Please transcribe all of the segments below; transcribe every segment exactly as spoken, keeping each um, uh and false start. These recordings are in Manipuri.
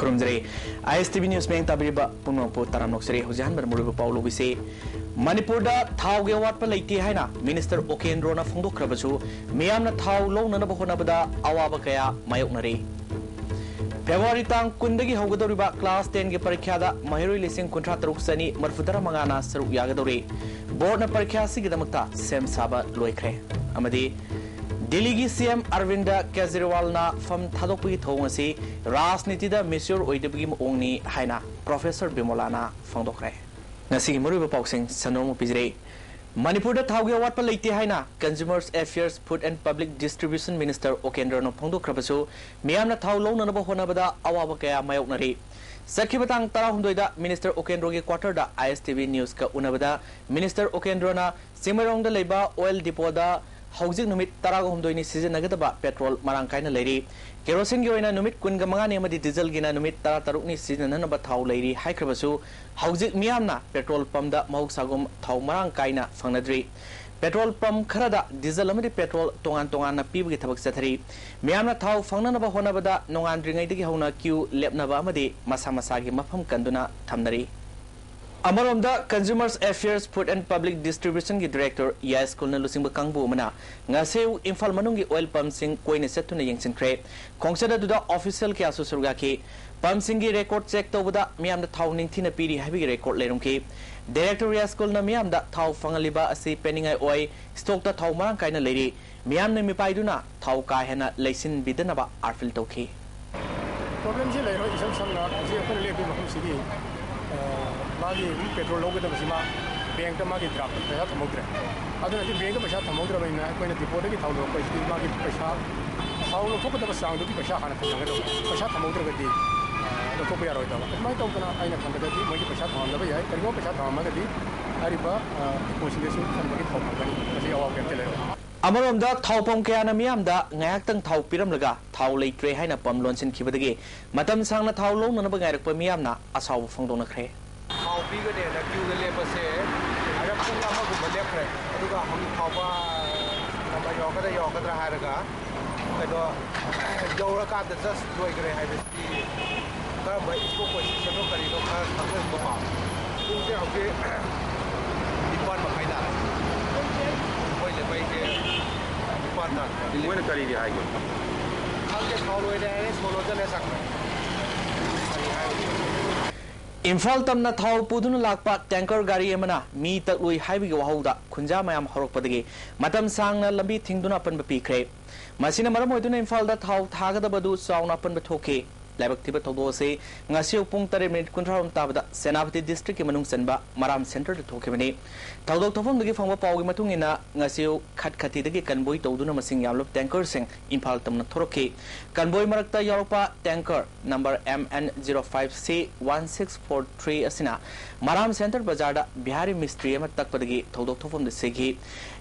ꯈꯨꯔꯨꯝꯖꯔꯤ꯫ ꯑꯥꯏ ꯑꯦꯁ ꯇꯤ ꯚꯤ ꯅ꯭ꯌꯨꯁ ꯃꯤꯌꯥꯡ ꯇꯥꯕꯤꯔꯤꯕ ꯄꯨꯝꯅꯃꯛꯄꯨ ꯇꯔꯥꯝꯅ ꯑꯣꯛꯆꯔꯤ꯫ ꯍꯧꯖꯤꯛ ꯑꯍꯥꯟꯕꯗ ꯃꯔꯨꯑꯣꯏꯕ ꯄꯥꯎ ꯂꯧꯕꯤꯁꯤ꯫ ꯃꯅꯤꯄꯨꯔꯗ ꯊꯥꯎꯒꯤ ꯑꯋꯥꯠꯄ ꯂꯩꯇꯦ ꯍꯥꯏꯅ ꯃꯤꯅꯤꯁꯇꯔ ꯎꯀꯦꯟꯗ꯭ꯔꯣꯅ ꯐꯣꯡꯗꯣꯛꯈ꯭ꯔꯕꯁꯨ, ꯃꯤꯌꯥꯝꯅ ꯊꯥꯎ ꯂꯧꯅꯅꯕ ꯍꯣꯠꯅꯕꯗ ꯑꯋꯥꯕ ꯀꯌꯥ ꯃꯥꯌꯣꯛꯅꯔꯤ꯫ ꯐꯦꯕ꯭ꯔꯨꯋꯥꯔꯤ ꯇꯥꯡ ꯀꯨꯟꯗꯒꯤ ꯍꯧꯒꯗꯧꯔꯤꯕ ꯀ꯭ꯂꯥꯁ ꯇꯦꯟꯒꯤ ꯄꯔꯤꯈ꯭ꯌꯥꯗ ꯃꯍꯩꯔꯣꯏ ꯂꯤꯁꯤꯡ ꯀꯨꯟꯊ꯭ꯔꯥ ꯇꯔꯨꯛ ꯆꯅꯤ ꯃꯔꯤꯐꯨ ꯇꯔꯥ ꯃꯉꯥꯅ ꯁꯔꯨꯛ ꯌꯥꯒꯗꯧꯔꯤ꯫ ꯕꯣꯔꯗꯅ ꯄꯔꯤꯈ꯭ꯌꯥ ꯑꯁꯤꯒꯤꯗꯃꯛꯇ ꯁꯦꯝ ꯁꯥꯕ ꯂꯣꯏꯈ꯭ꯔꯦ꯫ ꯑꯃꯗꯤ ꯗꯤꯜꯂꯤꯒꯤ ꯁꯤ ꯑꯦꯝ ꯑꯔꯕꯤꯟꯗ ꯀꯦꯖꯔꯤꯋꯥꯜꯅ ꯐꯝ ꯊꯥꯗꯣꯛꯄꯒꯤ ꯊꯧꯑꯣꯡ ꯑꯁꯤ ꯔꯥꯖꯅꯤꯇꯤꯗ ꯃꯦꯆ꯭ꯌꯣꯔ ꯑꯣꯏꯗꯕꯒꯤ ꯃꯑꯣꯡꯅꯤ ꯍꯥꯏꯅ ꯄ꯭ꯔꯣꯐꯦꯁꯔ ꯕꯤꯃꯣꯂꯥꯅ ꯐꯣꯡꯗꯣꯛꯈ꯭ꯔꯦ꯫ ꯉꯁꯤꯒꯤ ꯃꯔꯨꯑꯣꯏꯕ ꯄꯥꯎꯁꯤꯡ ꯁꯟꯗꯣꯛꯅ ꯄꯤꯖꯔꯤ꯫ ꯃꯅꯤꯄꯨꯔꯗ ꯊꯥꯎꯒꯤ ꯑꯋꯥꯠꯄ ꯂꯩꯇꯦ ꯍꯥꯏꯅ Consumers Affairs, Food and Public Distribution Minister ꯎꯀꯦꯟꯗ꯭ꯔꯅ ꯐꯣꯡꯗꯣꯛꯈ꯭ꯔꯕꯁꯨ, ꯃꯤꯌꯥꯝꯅ ꯊꯥꯎ ꯂꯧꯅꯅꯕ ꯍꯣꯠꯅꯕꯗ ꯑꯋꯥꯕ ꯀꯌꯥ ꯃꯥꯌꯣꯛꯅꯔꯤ꯫ ꯆꯠꯈꯤꯕ ꯇꯥꯡ ꯇꯔꯥꯍꯨꯝꯗꯣꯏꯗ ꯃꯤꯅꯤꯁꯇꯔ ꯎꯀꯦꯟꯗ꯭ꯔꯣꯒꯤ ꯀ꯭ꯋꯥꯇꯔꯗ ꯑꯥꯏ ꯑꯦꯁ ꯇꯤ ꯚꯤ ꯅ꯭ꯌꯨꯁꯀ ꯎꯅꯕꯗ ꯃꯤꯅꯤꯁꯇꯔ ꯎꯀꯦꯟꯗ꯭ꯔꯣꯅ ꯆꯤꯡꯃꯩꯔꯣꯡꯗ ꯂꯩꯕ ꯑꯣꯏꯜ ꯗꯤꯄꯣꯗ ꯍꯧꯖꯤꯛ ꯅꯨꯃꯤꯠ ꯇꯔꯥꯒ ꯍꯨꯝꯗꯣꯏꯅꯤ ꯁꯤꯖꯤꯟꯅꯒꯗꯕ ꯄꯦꯇ꯭ꯔꯣꯜ ꯃꯔꯥꯡ ꯀꯥꯏꯅ ꯂꯩꯔꯤ꯫ ꯀꯦꯔꯣꯁꯤꯟꯒꯤ ꯑꯣꯏꯅ ꯅꯨꯃꯤꯠ ꯀꯨꯟꯒ ꯃꯉꯥꯅꯤ ꯑꯃꯗꯤ ꯗꯤꯖꯜꯒꯤꯅ ꯅꯨꯃꯤꯠ ꯇꯔꯥꯇꯔꯨꯛꯅꯤ ꯁꯤꯖꯤꯟꯅꯅꯕ ꯊꯥꯎ ꯂꯩꯔꯤ ꯍꯥꯏꯈ꯭ꯔꯕꯁꯨ, ꯍꯧꯖꯤꯛ ꯃꯤꯌꯥꯝꯅ ꯄꯦꯇ꯭ꯔꯣꯜ ꯄꯝꯗ ꯃꯍꯧꯁꯥꯒꯨꯝ ꯊꯥꯎ ꯃꯔꯥꯡ ꯀꯥꯏꯅ ꯐꯪꯅꯗ꯭ꯔꯤ꯫ ꯄꯦꯇ꯭ꯔꯣꯜ ꯄꯝ ꯈꯔꯗ ꯗꯤꯖꯜ ꯑꯃꯗꯤ ꯄꯦꯇ꯭ꯔꯣꯜ ꯇꯣꯉꯥꯟ ꯇꯣꯉꯥꯟꯅ ꯄꯤꯕꯒꯤ ꯊꯕꯛ ꯆꯠꯊꯔꯤ꯫ ꯃꯤꯌꯥꯝꯅ ꯊꯥꯎ ꯐꯪꯅꯅꯕ ꯍꯣꯠꯅꯕꯗ ꯅꯣꯡꯉꯥꯟꯗ꯭ꯔꯤꯉꯩꯗꯒꯤ ꯍꯧꯅ ꯀ꯭ꯌꯨ ꯂꯦꯞꯅꯕ ꯑꯃꯗꯤ ꯃꯁꯥ ꯃꯁꯥꯒꯤ ꯃꯐꯝ ꯀꯟꯗꯨꯅ ꯊꯝꯅꯔꯤ꯫ ꯑꯃꯔꯣꯝꯗ, Consumers Affairs, Food and Public Distributionꯒꯤ director ꯌꯥꯏꯁ꯭ꯀꯨꯜꯅ ꯂꯨꯆꯤꯡꯕ ꯀꯥꯡꯕꯨ ꯑꯃꯅ ꯉꯁꯤ ꯏꯝꯐꯥꯜ ꯃꯅꯨꯡꯒꯤ ꯑꯣꯏꯜ ꯄꯝꯁꯤꯡ ꯀꯣꯏꯅ ꯆꯠꯇꯨꯅ ꯌꯦꯡꯁꯤꯟꯈ꯭ꯔꯦ꯫ ꯈꯣꯡꯆꯠ ꯑꯗꯨꯗ official ꯀꯌꯥꯁꯨ ꯁꯔꯨꯛ ꯌꯥꯈꯤ꯫ ꯄꯝꯁꯤꯡꯒꯤ ꯔꯦꯀꯣꯔꯗ ꯆꯦꯛ ꯇꯧꯕꯗ ꯃꯤꯌꯥꯝꯗ ꯊꯥꯎ ꯅꯤꯡꯊꯤꯅ ꯄꯤꯔꯤ ꯍꯥꯏꯕꯒꯤ ꯔꯦꯀꯣꯔꯗ ꯂꯩꯔꯝꯈꯤ꯫ ꯗꯥꯏꯔꯦꯛꯇꯔ ꯌꯥꯏꯁ꯭ꯀꯨꯜꯅ ꯃꯤꯌꯥꯝꯗ ꯊꯥꯎ ꯐꯪꯍꯜꯂꯤꯕ ꯑꯁꯤ ꯄꯦꯟꯅꯤꯡꯉꯥꯏ ꯑꯣꯏ, ꯁ꯭ꯇꯣꯛꯇ ꯊꯥꯎ ꯃꯔꯥꯡ ꯀꯥꯏꯅ ꯂꯩꯔꯤ꯫ ꯃꯤꯌꯥꯝꯅ ꯃꯤꯄꯥꯏꯗꯨꯅ ꯊꯥꯎ ꯀꯥ ꯍꯦꯟꯅ ꯂꯩꯁꯤꯟꯕꯤꯗꯅꯕ ꯑꯥꯄꯤꯜ ꯇꯧꯈꯤ꯫ ꯄ꯭ꯔꯣꯕ꯭ꯂꯦꯝꯁꯤ ꯂꯩꯔꯣꯏ꯫ ꯏꯁꯝ ꯁꯝꯅ ꯍꯧꯖꯤꯛ ꯑꯩꯈꯣꯏꯅ ꯂꯦꯞꯄꯤꯕ ꯃꯐꯝꯁꯤꯒꯤ, ꯑ, ꯃꯥꯒꯤ ꯄꯦꯇ꯭ꯔꯣꯜ ꯂꯧꯒꯗꯕꯁꯤ ꯃꯥ ꯕꯦꯡꯛꯇ ꯃꯥꯒꯤ ꯗ꯭ꯔꯥꯐ ꯄꯩꯁꯥ ꯊꯝꯍꯧꯗ꯭ꯔꯦ꯫ ꯑꯗꯨꯅꯗꯤ ꯕꯦꯡꯛꯇ ꯄꯩꯁꯥ ꯊꯝꯍꯧꯗ꯭ꯔꯕꯅꯤꯅ ꯑꯩꯈꯣꯏꯅ ꯗꯤꯄꯣꯗꯒꯤ ꯊꯥꯎ ꯂꯧꯔꯛꯄꯁꯤꯗꯤ ꯃꯥꯒꯤ ꯄꯩꯁꯥ, ꯊꯥꯎ ꯂꯧꯊꯣꯛꯀꯗꯕ ꯆꯥꯡꯗꯨꯒꯤ ꯄꯩꯁꯥ ꯍꯥꯟꯅ ꯊꯝꯖꯒꯗꯕ꯫ ꯄꯩꯁꯥ ꯊꯝꯍꯧꯗ꯭ꯔꯒꯗꯤ, ꯑ, ꯂꯧꯊꯣꯛꯄ ꯌꯥꯔꯣꯏꯗꯕ꯫ ꯑꯗꯨꯃꯥꯏꯅ ꯇꯧꯗꯅ ꯑꯩꯅ ꯈꯟꯕꯗꯗꯤ ꯃꯣꯏꯒꯤ ꯄꯩꯁꯥ ꯊꯝꯍꯟꯗꯕ ꯌꯥꯏ꯫ ꯀꯔꯤꯒꯨꯝꯕ ꯄꯩꯁꯥ ꯊꯝꯃꯝꯃꯒꯗꯤ ꯍꯥꯏꯔꯤꯕ, ꯑ, ꯗꯤꯄꯣꯁꯤꯠꯇꯁꯨ ꯊꯝꯕꯒꯤ ꯊꯥꯎ ꯐꯪꯒꯅꯤ꯫ ꯃꯁꯤ ꯑꯋꯥꯕ ꯀꯔꯤꯝꯇ ꯂꯩꯔꯣꯏ꯫ ꯑꯃꯔꯣꯝꯗ, ꯊꯥꯎ ꯄꯝ ꯀꯌꯥꯅ ꯃꯤꯌꯥꯝꯗ ꯉꯥꯏꯍꯥꯛꯇꯪ ꯊꯥꯎ ꯄꯤꯔꯝꯂꯒ ꯊꯥꯎ ꯂꯩꯇ꯭ꯔꯦ ꯍꯥꯏꯅ ꯄꯝ ꯂꯣꯟꯁꯤꯟꯈꯤꯕꯗꯒꯤ ꯃꯇꯝ ꯁꯥꯡꯅ ꯊꯥꯎ ꯂꯧꯅꯅꯕ ꯉꯥꯏꯔꯛꯄ ꯃꯤꯌꯥꯝꯅ ꯑꯁꯥꯎꯕ ꯐꯣꯡꯗꯣꯛꯅꯈ꯭ꯔꯦ꯫ ꯊꯥꯎ ꯄꯤꯒꯅꯦꯅ ꯀ꯭ꯌꯨꯗ ꯂꯦꯞꯄꯁꯦ ꯍꯥꯏꯅ ꯄꯨꯡ ꯑꯃꯒꯨꯝꯕ ꯂꯦꯞꯈ꯭ꯔꯦ꯫ ꯑꯗꯨꯒ ꯍꯧꯖꯤꯛ ꯐꯥꯎꯕ ꯅꯝꯕꯔ ꯌꯧꯔꯛꯀꯗ꯭ꯔꯥ ꯌꯧꯔꯛꯀꯗ꯭ꯔꯥ ꯍꯥꯏꯔꯒ ꯀꯩꯅꯣ ꯌꯧꯔꯀꯥꯟꯗ ꯖꯁ ꯂꯣꯏꯈ꯭ꯔꯦ ꯍꯥꯏꯕꯁꯤ ꯀꯔꯝꯕ ꯏꯁꯄꯣꯔꯠ ꯀꯣꯏꯁꯟꯗꯅꯣ ꯀꯔꯤꯅꯣ ꯈꯔ ꯈꯪꯖꯟꯕ ꯄꯥꯝꯃꯤ꯫ ꯄꯨꯡꯁꯦ ꯍꯧꯖꯤꯛ ꯅꯤꯄꯥꯟ ꯃꯈꯥꯏ ꯇꯥꯔꯦ꯫ ꯑꯩꯈꯣꯏ ꯂꯦꯝꯕꯩꯁꯦ ꯅꯤꯄꯥꯟ ꯇꯥꯔꯦ꯫ ꯃꯣꯏꯅ ꯀꯔꯤꯗꯤ ꯍꯥꯏꯒꯦ? ꯈꯪꯗꯦ, ꯊꯥꯎ ꯂꯣꯏꯔꯦ ꯍꯥꯏꯔꯦ, ꯁꯣ ꯂꯣꯟꯖꯜꯂꯦ ꯆꯠꯈ꯭ꯔꯦ꯫ ꯀꯔꯤ ꯍꯥꯏꯔꯨꯅꯤ? ꯏꯝꯐꯥꯜ ꯇꯝꯅ ꯊꯥꯎ ꯄꯨꯗꯨꯅ ꯂꯥꯛꯄ ꯇꯦꯡꯀꯔ ꯒꯥꯔꯤ ꯑꯃꯅ ꯃꯤ ꯇꯛꯂꯨꯏ ꯍꯥꯏꯕꯒꯤ ꯋꯥꯍꯧꯗ ꯈꯨꯟꯖꯥ ꯃꯌꯥꯝ ꯍꯧꯔꯛꯄꯗꯒꯤ ꯃꯇꯝ ꯁꯥꯡꯅ ꯂꯝꯕꯤ ꯊꯤꯡꯗꯨꯅ ꯑꯄꯟꯕ ꯄꯤꯈ꯭ꯔꯦ꯫ ꯃꯁꯤꯅ ꯃꯔꯝ ꯑꯣꯏꯗꯨꯅ ꯏꯝꯐꯥꯜꯗ ꯊꯥꯎ ꯊꯥꯒꯗꯕꯗꯨ ꯆꯥꯎꯅ ꯑꯄꯟꯕ ꯊꯣꯛꯈꯤ꯫ ꯂꯥꯏꯕꯛ ꯊꯤꯕ ꯊꯧꯗꯣꯛ ꯑꯁꯤ ꯉꯁꯤ ꯑꯌꯨꯛ ꯄꯨꯡ ꯇꯔꯦꯠ ꯃꯤꯅꯤꯠ ꯀꯨꯟꯊ꯭ꯔꯥ ꯍꯨꯝ ꯇꯥꯕꯗ ꯁꯦꯅꯥꯄꯇꯤ ꯗꯤꯁꯇ꯭ꯔꯤꯛꯀꯤ ꯃꯅꯨꯡ ꯆꯟꯕ ꯃꯔꯥꯝ ꯁꯦꯟꯇꯔꯗ ꯊꯣꯛꯈꯤꯕꯅꯤ꯫ ꯊꯧꯗꯣꯛ ꯊꯣꯛꯐꯝꯗꯒꯤ ꯐꯪꯕ ꯄꯥꯎꯒꯤ ꯃꯇꯨꯡ ꯏꯟꯅ, ꯉꯁꯤ ꯑꯌꯨꯛ ꯈꯠꯈꯇꯤꯗꯒꯤ ꯀꯟꯕꯣꯏ ꯇꯧꯗꯨꯅ ꯃꯁꯤꯡ ꯌꯥꯝꯂꯕ ꯇꯦꯡꯀꯔꯁꯤꯡ ꯏꯝꯐꯥꯜ ꯇꯝꯅ ꯊꯣꯔꯛꯈꯤ꯫ ꯀꯟꯕꯣꯏ ꯃꯔꯛꯇ ꯌꯥꯎꯔꯛꯄ tanker number M N zero five C one six four three ꯑꯁꯤꯅ ꯃꯔꯥꯝ ꯁꯦꯟꯇꯔ ꯕꯖꯥꯔꯗ ꯕꯤꯍꯥꯔꯤ ꯃꯤꯁꯇ꯭ꯔꯤ ꯑꯃ ꯇꯛꯄꯗꯒꯤ ꯊꯧꯗꯣꯛ ꯊꯣꯛꯐꯝꯗ ꯁꯤꯈꯤ꯫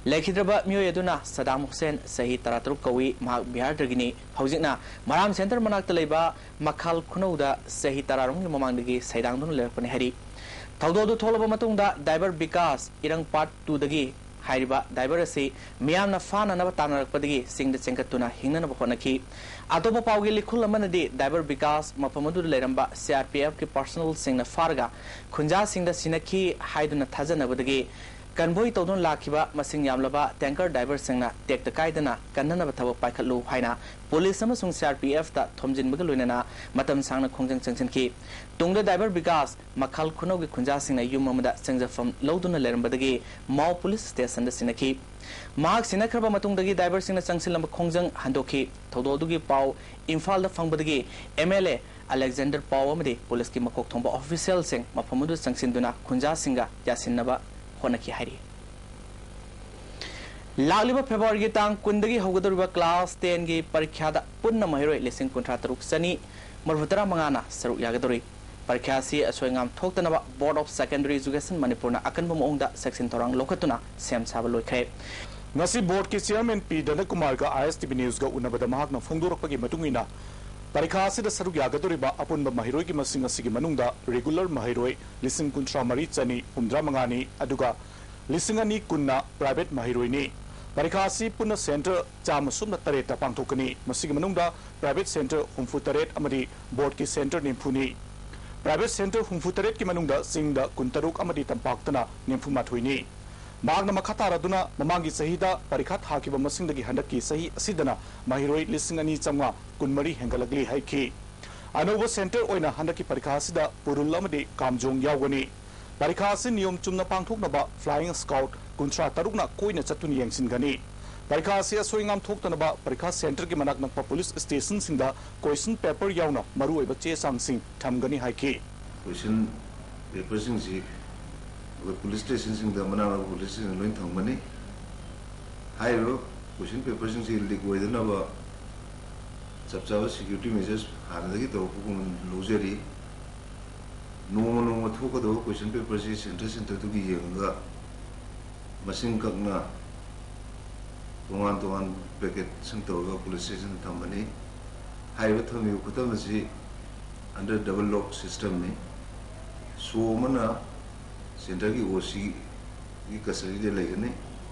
ꯂꯩꯈꯤꯗ꯭ꯔꯕ ꯃꯤꯑꯣꯏ ꯑꯗꯨꯅ ꯁꯗꯥꯝ ꯍꯨꯁꯦꯟ, ꯆꯍꯤ ꯇꯔꯥꯇꯔꯨꯛ ꯀꯧꯏ, ꯃꯍꯥꯛ ꯕꯤꯍꯥꯔꯗꯒꯤꯅꯤ꯫ ꯍꯧꯖꯤꯛꯅ ꯃꯔꯥꯝ ꯁꯦꯟꯇꯔ ꯃꯅꯥꯛꯇ ꯂꯩꯕ ꯃꯈꯥꯜ ꯈꯨꯅꯧꯗ ꯆꯍꯤ ꯇꯔꯥꯔꯣꯝꯒꯤ ꯃꯃꯥꯡꯗꯒꯤ ꯁꯩꯗꯥꯡꯗꯨꯅ ꯂꯩꯔꯛꯄꯅꯤ ꯍꯥꯏꯔꯤ꯫ ꯊꯧꯗꯣꯛ ꯑꯗꯨ ꯊꯣꯛꯂꯕ ꯃꯇꯨꯡꯗ ꯗ꯭ꯔꯥꯏꯚꯔ ꯕꯤꯀꯥꯁ, ꯏꯔꯪꯄꯥꯠ ꯇꯨꯗꯒꯤ ꯍꯥꯏꯔꯤꯕ ꯗ꯭ꯔꯥꯏꯚꯔ ꯑꯁꯤ ꯃꯤꯌꯥꯝꯅ ꯐꯥꯅꯅꯕ ꯇꯥꯟꯅꯔꯛꯄꯗꯒꯤ ꯆꯤꯡꯗ ꯆꯦꯟꯈꯠꯇꯨꯅ ꯍꯤꯡꯅꯅꯕ ꯍꯣꯠꯅꯈꯤ꯫ ꯑꯇꯣꯞꯄ ꯄꯥꯎꯒꯤ ꯂꯤꯈꯨꯜ ꯑꯃꯅꯗꯤ ꯗ꯭ꯔꯥꯏꯚꯔ ꯕꯤꯀꯥꯁ ꯃꯐꯝ ꯑꯗꯨꯗ ꯂꯩꯔꯝꯕ C R P F ꯀꯤ ꯄꯥꯔꯁꯣꯅꯦꯜꯁꯤꯡꯅ ꯐꯥꯔꯒ ꯈꯨꯟꯖꯥꯁꯤꯡꯗ ꯁꯤꯟꯅꯈꯤ ꯍꯥꯏꯗꯨꯅ ꯊꯥꯖꯅꯕꯗꯒꯤ ꯀꯟꯚꯣꯏ ꯇꯧꯗꯨꯅ ꯂꯥꯛꯈꯤꯕ ꯃꯁꯤꯡ ꯌꯥꯝꯂꯕ ꯇꯦꯡꯀꯔ ꯗ꯭ꯔꯥꯏꯚꯔꯁꯤꯡꯅ ꯇꯦꯛꯇ ꯀꯥꯏꯗꯅ ꯀꯟꯅꯅꯕ ꯊꯕꯛ ꯄꯥꯏꯈꯠꯂꯨ ꯍꯥꯏꯅ ꯄꯨꯂꯤꯁ ꯑꯃꯁꯨꯡ C R P F ꯇ ꯊꯣꯝꯖꯤꯟꯕꯒ ꯂꯣꯏꯅꯅ ꯃꯇꯝ ꯁꯥꯡꯅ ꯈꯣꯡꯖꯪ ꯆꯪꯁꯤꯟꯈꯤ꯫ ꯇꯨꯡꯗ ꯗ꯭ꯔꯥꯏꯚꯔ ꯕꯤꯀꯥꯁ ꯃꯈꯥꯜ ꯈꯨꯅꯧꯒꯤ ꯈꯨꯟꯖꯥꯁꯤꯡꯅ ꯌꯨꯝ ꯑꯃꯗ ꯆꯪꯖꯐꯝ ꯂꯧꯗꯨꯅ ꯂꯩꯔꯝꯕꯗꯒꯤ ꯃꯥꯎ ꯄꯨꯂꯤꯁ ꯁ꯭ꯇꯦꯁꯟꯗ ꯁꯤꯟꯅꯈꯤ꯫ ꯃꯍꯥꯛ ꯁꯤꯟꯅꯈ꯭ꯔꯕ ꯃꯇꯨꯡꯗꯒꯤ ꯗ꯭ꯔꯥꯏꯚꯔꯁꯤꯡꯅ ꯆꯪꯁꯤꯜꯂꯝꯕ ꯈꯣꯡꯖꯪ ꯍꯟꯗꯣꯛꯈꯤ꯫ ꯊꯧꯗꯣꯛ ꯑꯗꯨꯒꯤ ꯄꯥꯎ ꯏꯝꯐꯥꯜꯗ ꯐꯪꯕꯗꯒꯤ M L A ꯑꯂꯦꯛꯖꯦꯟꯗꯔ ꯄꯥꯎ ꯑꯃꯗꯤ ꯄꯨꯂꯤꯁꯀꯤ ꯃꯀꯣꯛ ꯊꯣꯡꯕ ꯑꯣꯐꯤꯁꯤꯌꯦꯜꯁꯤꯡ ꯃꯐꯝ ꯑꯗꯨꯗ ꯆꯪꯁꯤꯟꯗꯨꯅ ꯈꯨꯟꯖꯥꯁꯤꯡꯒ ꯌꯥꯁꯤꯟꯅꯕ ꯍꯣꯠꯅꯈꯤ ꯍꯥꯏꯔꯤ꯫ ꯂꯥꯛꯂꯤꯕ ꯐꯦꯕ꯭ꯔꯨꯋꯥꯔꯤꯒꯤ ꯇꯥꯡ ꯀꯨꯟꯗꯒꯤ ꯍꯧꯒꯗꯧꯔꯤꯕ ꯀ꯭ꯂꯥꯁ ꯇꯦꯟꯒꯤ ꯄꯔꯤꯈ꯭ꯌꯥꯗ ꯄꯨꯟꯅ ꯃꯍꯩꯔꯣꯏ ꯂꯤꯁꯤꯡ ꯀꯨꯟꯊ꯭ꯔꯥ ꯇꯔꯨꯛ ꯆꯅꯤ ꯃꯔꯤꯐꯨ ꯇꯔꯥ ꯃꯉꯥꯅ ꯁꯔꯨꯛ ꯌꯥꯒꯗꯧꯔꯤ꯫ ꯄꯔꯤꯈ꯭ꯌꯥ ꯑꯁꯤ ꯑꯁꯣꯏ ꯑꯉꯥꯝ ꯊꯣꯛꯇꯅꯕ Board of Secondary Education ꯃꯅꯤꯄꯨꯔꯅ ꯑꯀꯟꯕ ꯃꯑꯣꯡꯗ ꯆꯦꯛꯁꯤꯟ ꯊꯧꯔꯥꯡ ꯂꯧꯈꯠꯇꯨꯅ ꯁꯦꯝ ꯁꯥꯕ ꯂꯣꯏꯈ꯭ꯔꯦ꯫ ꯉꯁꯤ ꯕꯣꯔꯗꯀꯤ ꯆꯤꯌꯔꯃꯦꯟ ꯄꯤ ꯙꯅꯀꯨꯃꯥꯔꯒ I S T V ꯅ꯭ꯌꯨꯁꯀ ꯎꯅꯕꯗ ꯃꯍꯥꯛꯅ ꯐꯣꯡꯗꯣꯔꯛꯄꯒꯤ ꯃꯇꯨꯡ ꯏꯟꯅ, ꯄꯔꯤꯈꯥ ꯑꯁꯤꯗ ꯁꯔꯨꯛ ꯌꯥꯒꯗꯧꯔꯤꯕ ꯑꯄꯨꯟꯕ ꯃꯍꯩꯔꯣꯏꯒꯤ ꯃꯁꯤꯡ ꯑꯁꯤꯒꯤ ꯃꯅꯨꯡꯗ ꯔꯤꯒꯨꯂꯔ ꯃꯍꯩꯔꯣꯏ ꯂꯤꯁꯤꯡ ꯀꯨꯟꯊ꯭ꯔꯥ ꯃꯔꯤ ꯆꯅꯤ ꯍꯨꯝꯐꯨꯇꯔꯥ ꯃꯉꯥꯅꯤ, ꯑꯗꯨꯒ ꯂꯤꯁꯤꯡ ꯑꯅꯤ ꯀꯨꯟꯅ ꯄ꯭ꯔꯥꯏꯚꯦꯠ ꯃꯍꯩꯔꯣꯏꯅꯤ꯫ ꯄꯔꯤꯈꯥ ꯑꯁꯤ ꯄꯨꯟꯅ ꯁꯦꯟꯇꯔ ꯆꯥꯝꯃ ꯁꯨꯞꯅ ꯇꯔꯦꯠꯇ ꯄꯥꯡꯊꯣꯛꯀꯅꯤ꯫ ꯃꯁꯤꯒꯤ ꯃꯅꯨꯡꯗ ꯄ꯭ꯔꯥꯏꯚꯦꯠ ꯁꯦꯟꯇꯔ ꯍꯨꯝꯐꯨ ꯇꯔꯦꯠ ꯑꯃꯗꯤ ꯕꯣꯔꯗꯀꯤ ꯁꯦꯟꯇꯔ ꯅꯤꯐꯨꯅꯤ꯫ ꯄ꯭ꯔꯥꯏꯚꯦꯠ ꯁꯦꯟꯇꯔ ꯍꯨꯝꯐꯨ ꯇꯔꯦꯠꯀꯤ ꯃꯅꯨꯡꯗ ꯆꯤꯡꯗ ꯀꯨꯟꯇꯔꯨꯛ ꯑꯃꯗꯤ ꯇꯝꯄꯥꯛꯇꯅ ꯅꯤꯐꯨ ꯃꯥꯊꯣꯏꯅꯤ꯫ ꯃꯍꯥꯛꯅ ꯃꯈꯥ ꯇꯥꯔꯗꯨꯅ ꯃꯃꯥꯡꯒꯤ ꯆꯍꯤꯗ ꯄꯔꯤꯈꯥ ꯊꯥꯈꯤꯕ ꯃꯁꯤꯡꯗꯒꯤ ꯍꯟꯗꯛꯀꯤ ꯆꯍꯤ ꯑꯁꯤꯗꯅ ꯃꯍꯩꯔꯣꯏ ꯂꯤꯁꯤꯡ ꯑꯅꯤ ꯆꯥꯝꯃꯉꯥ ꯀꯨꯟꯃꯔꯤ ꯍꯦꯟꯒꯠꯂꯛꯂꯤ ꯍꯥꯏꯈꯤ꯫ ꯑꯅꯧꯕ ꯁꯦꯟꯇꯔ ꯑꯣꯏꯅ ꯍꯟꯗꯛꯀꯤ ꯄꯔꯤꯈꯥ ꯑꯁꯤꯗ ꯎꯔꯨꯜ ꯑꯃꯗꯤ ꯀꯥꯝꯖꯣꯡ ꯌꯥꯎꯒꯅꯤ꯫ ꯄꯔꯤꯈꯥ ꯑꯁꯤ ꯅꯤꯌꯣꯝ ꯆꯨꯝꯅ ꯄꯥꯡꯊꯣꯛꯅꯕ Flying Scout ꯀꯨꯟꯊ꯭ꯔꯥ ꯇꯔꯨꯛꯅ ꯀꯣꯏꯅ ꯆꯠꯇꯨꯅ ꯌꯦꯡꯁꯤꯟꯒꯅꯤ꯫ ꯄꯔꯤꯈꯥ ꯑꯁꯤ ꯑꯁꯣꯏ ꯑꯉꯥꯝ ꯊꯣꯛꯇꯅꯕ ꯄꯔꯤꯈꯥ ꯁꯦꯟꯇꯔꯒꯤ ꯃꯅꯥꯛ ꯅꯛꯄ ꯄꯨꯂꯤꯁ ꯁ꯭ꯇꯦꯁꯟꯁꯤꯡꯗ ꯀꯣꯏꯁꯟ ꯄꯦꯄꯔ ꯌꯥꯎꯅ ꯃꯔꯨꯑꯣꯏꯕ ꯆꯦ ꯆꯥꯡꯁꯤꯡ ꯊꯝꯒꯅꯤ ꯍꯥꯏꯈꯤ꯫ ꯀꯣꯏꯁꯟ ꯄꯦꯄꯔꯁꯤꯡꯁꯤ ꯑꯩꯈꯣꯏ ꯄꯨꯂꯤꯁ ꯁ꯭ꯇꯦꯁꯟꯁꯤꯡꯗ, ꯃꯅꯥꯛ ꯅꯛꯄ ꯄꯨꯂꯤꯁ ꯁ꯭ꯇꯦꯁꯟ ꯂꯣꯏꯅ ꯊꯝꯒꯅꯤ꯫ ꯍꯥꯏꯔꯤꯕ ꯀꯣꯏꯁꯟ ꯄꯦꯄꯔꯁꯤꯡꯁꯤ ꯂꯤꯛ ꯑꯣꯏꯗꯅꯕ ꯆꯞ ꯆꯥꯕ ꯁꯦꯀ꯭ꯌꯨꯔꯤꯇꯤ ꯃꯦꯖꯔꯁ ꯍꯥꯟꯅꯗꯒꯤ ꯇꯧꯔꯛꯄꯒꯨꯝꯅ ꯂꯧꯖꯔꯤ꯫ ꯅꯣꯡꯃ ꯅꯣꯡꯃ ꯊꯣꯛꯀꯗꯕ ꯀꯣꯏꯁꯟ ꯄꯦꯄꯔꯁꯤ ꯁꯦꯟꯇꯔ ꯁꯦꯟꯇꯔꯗꯨꯒꯤ ꯌꯦꯡꯉꯒ ꯃꯁꯤꯡ ꯀꯛꯅ ꯇꯣꯉꯥꯟ ꯇꯣꯉꯥꯟ ꯄꯦꯀꯦꯠꯁꯤꯡ ꯇꯧꯔꯒ ꯄꯨꯂꯤꯁ ꯁ꯭ꯇꯦꯁꯟꯗ ꯊꯝꯕꯅꯤ꯫ ꯍꯥꯏꯔꯤꯕ ꯊꯝꯃꯤꯕ ꯈꯨꯊꯝ ꯑꯁꯤ under double lock systemꯅꯤ꯫ ꯁꯣ ꯑꯃꯅ ꯁꯦꯟꯇꯔꯒꯤ ꯑꯣ ꯁꯤꯒꯤ ꯀꯁꯇꯗꯤꯗ ꯂꯩꯒꯅꯤ,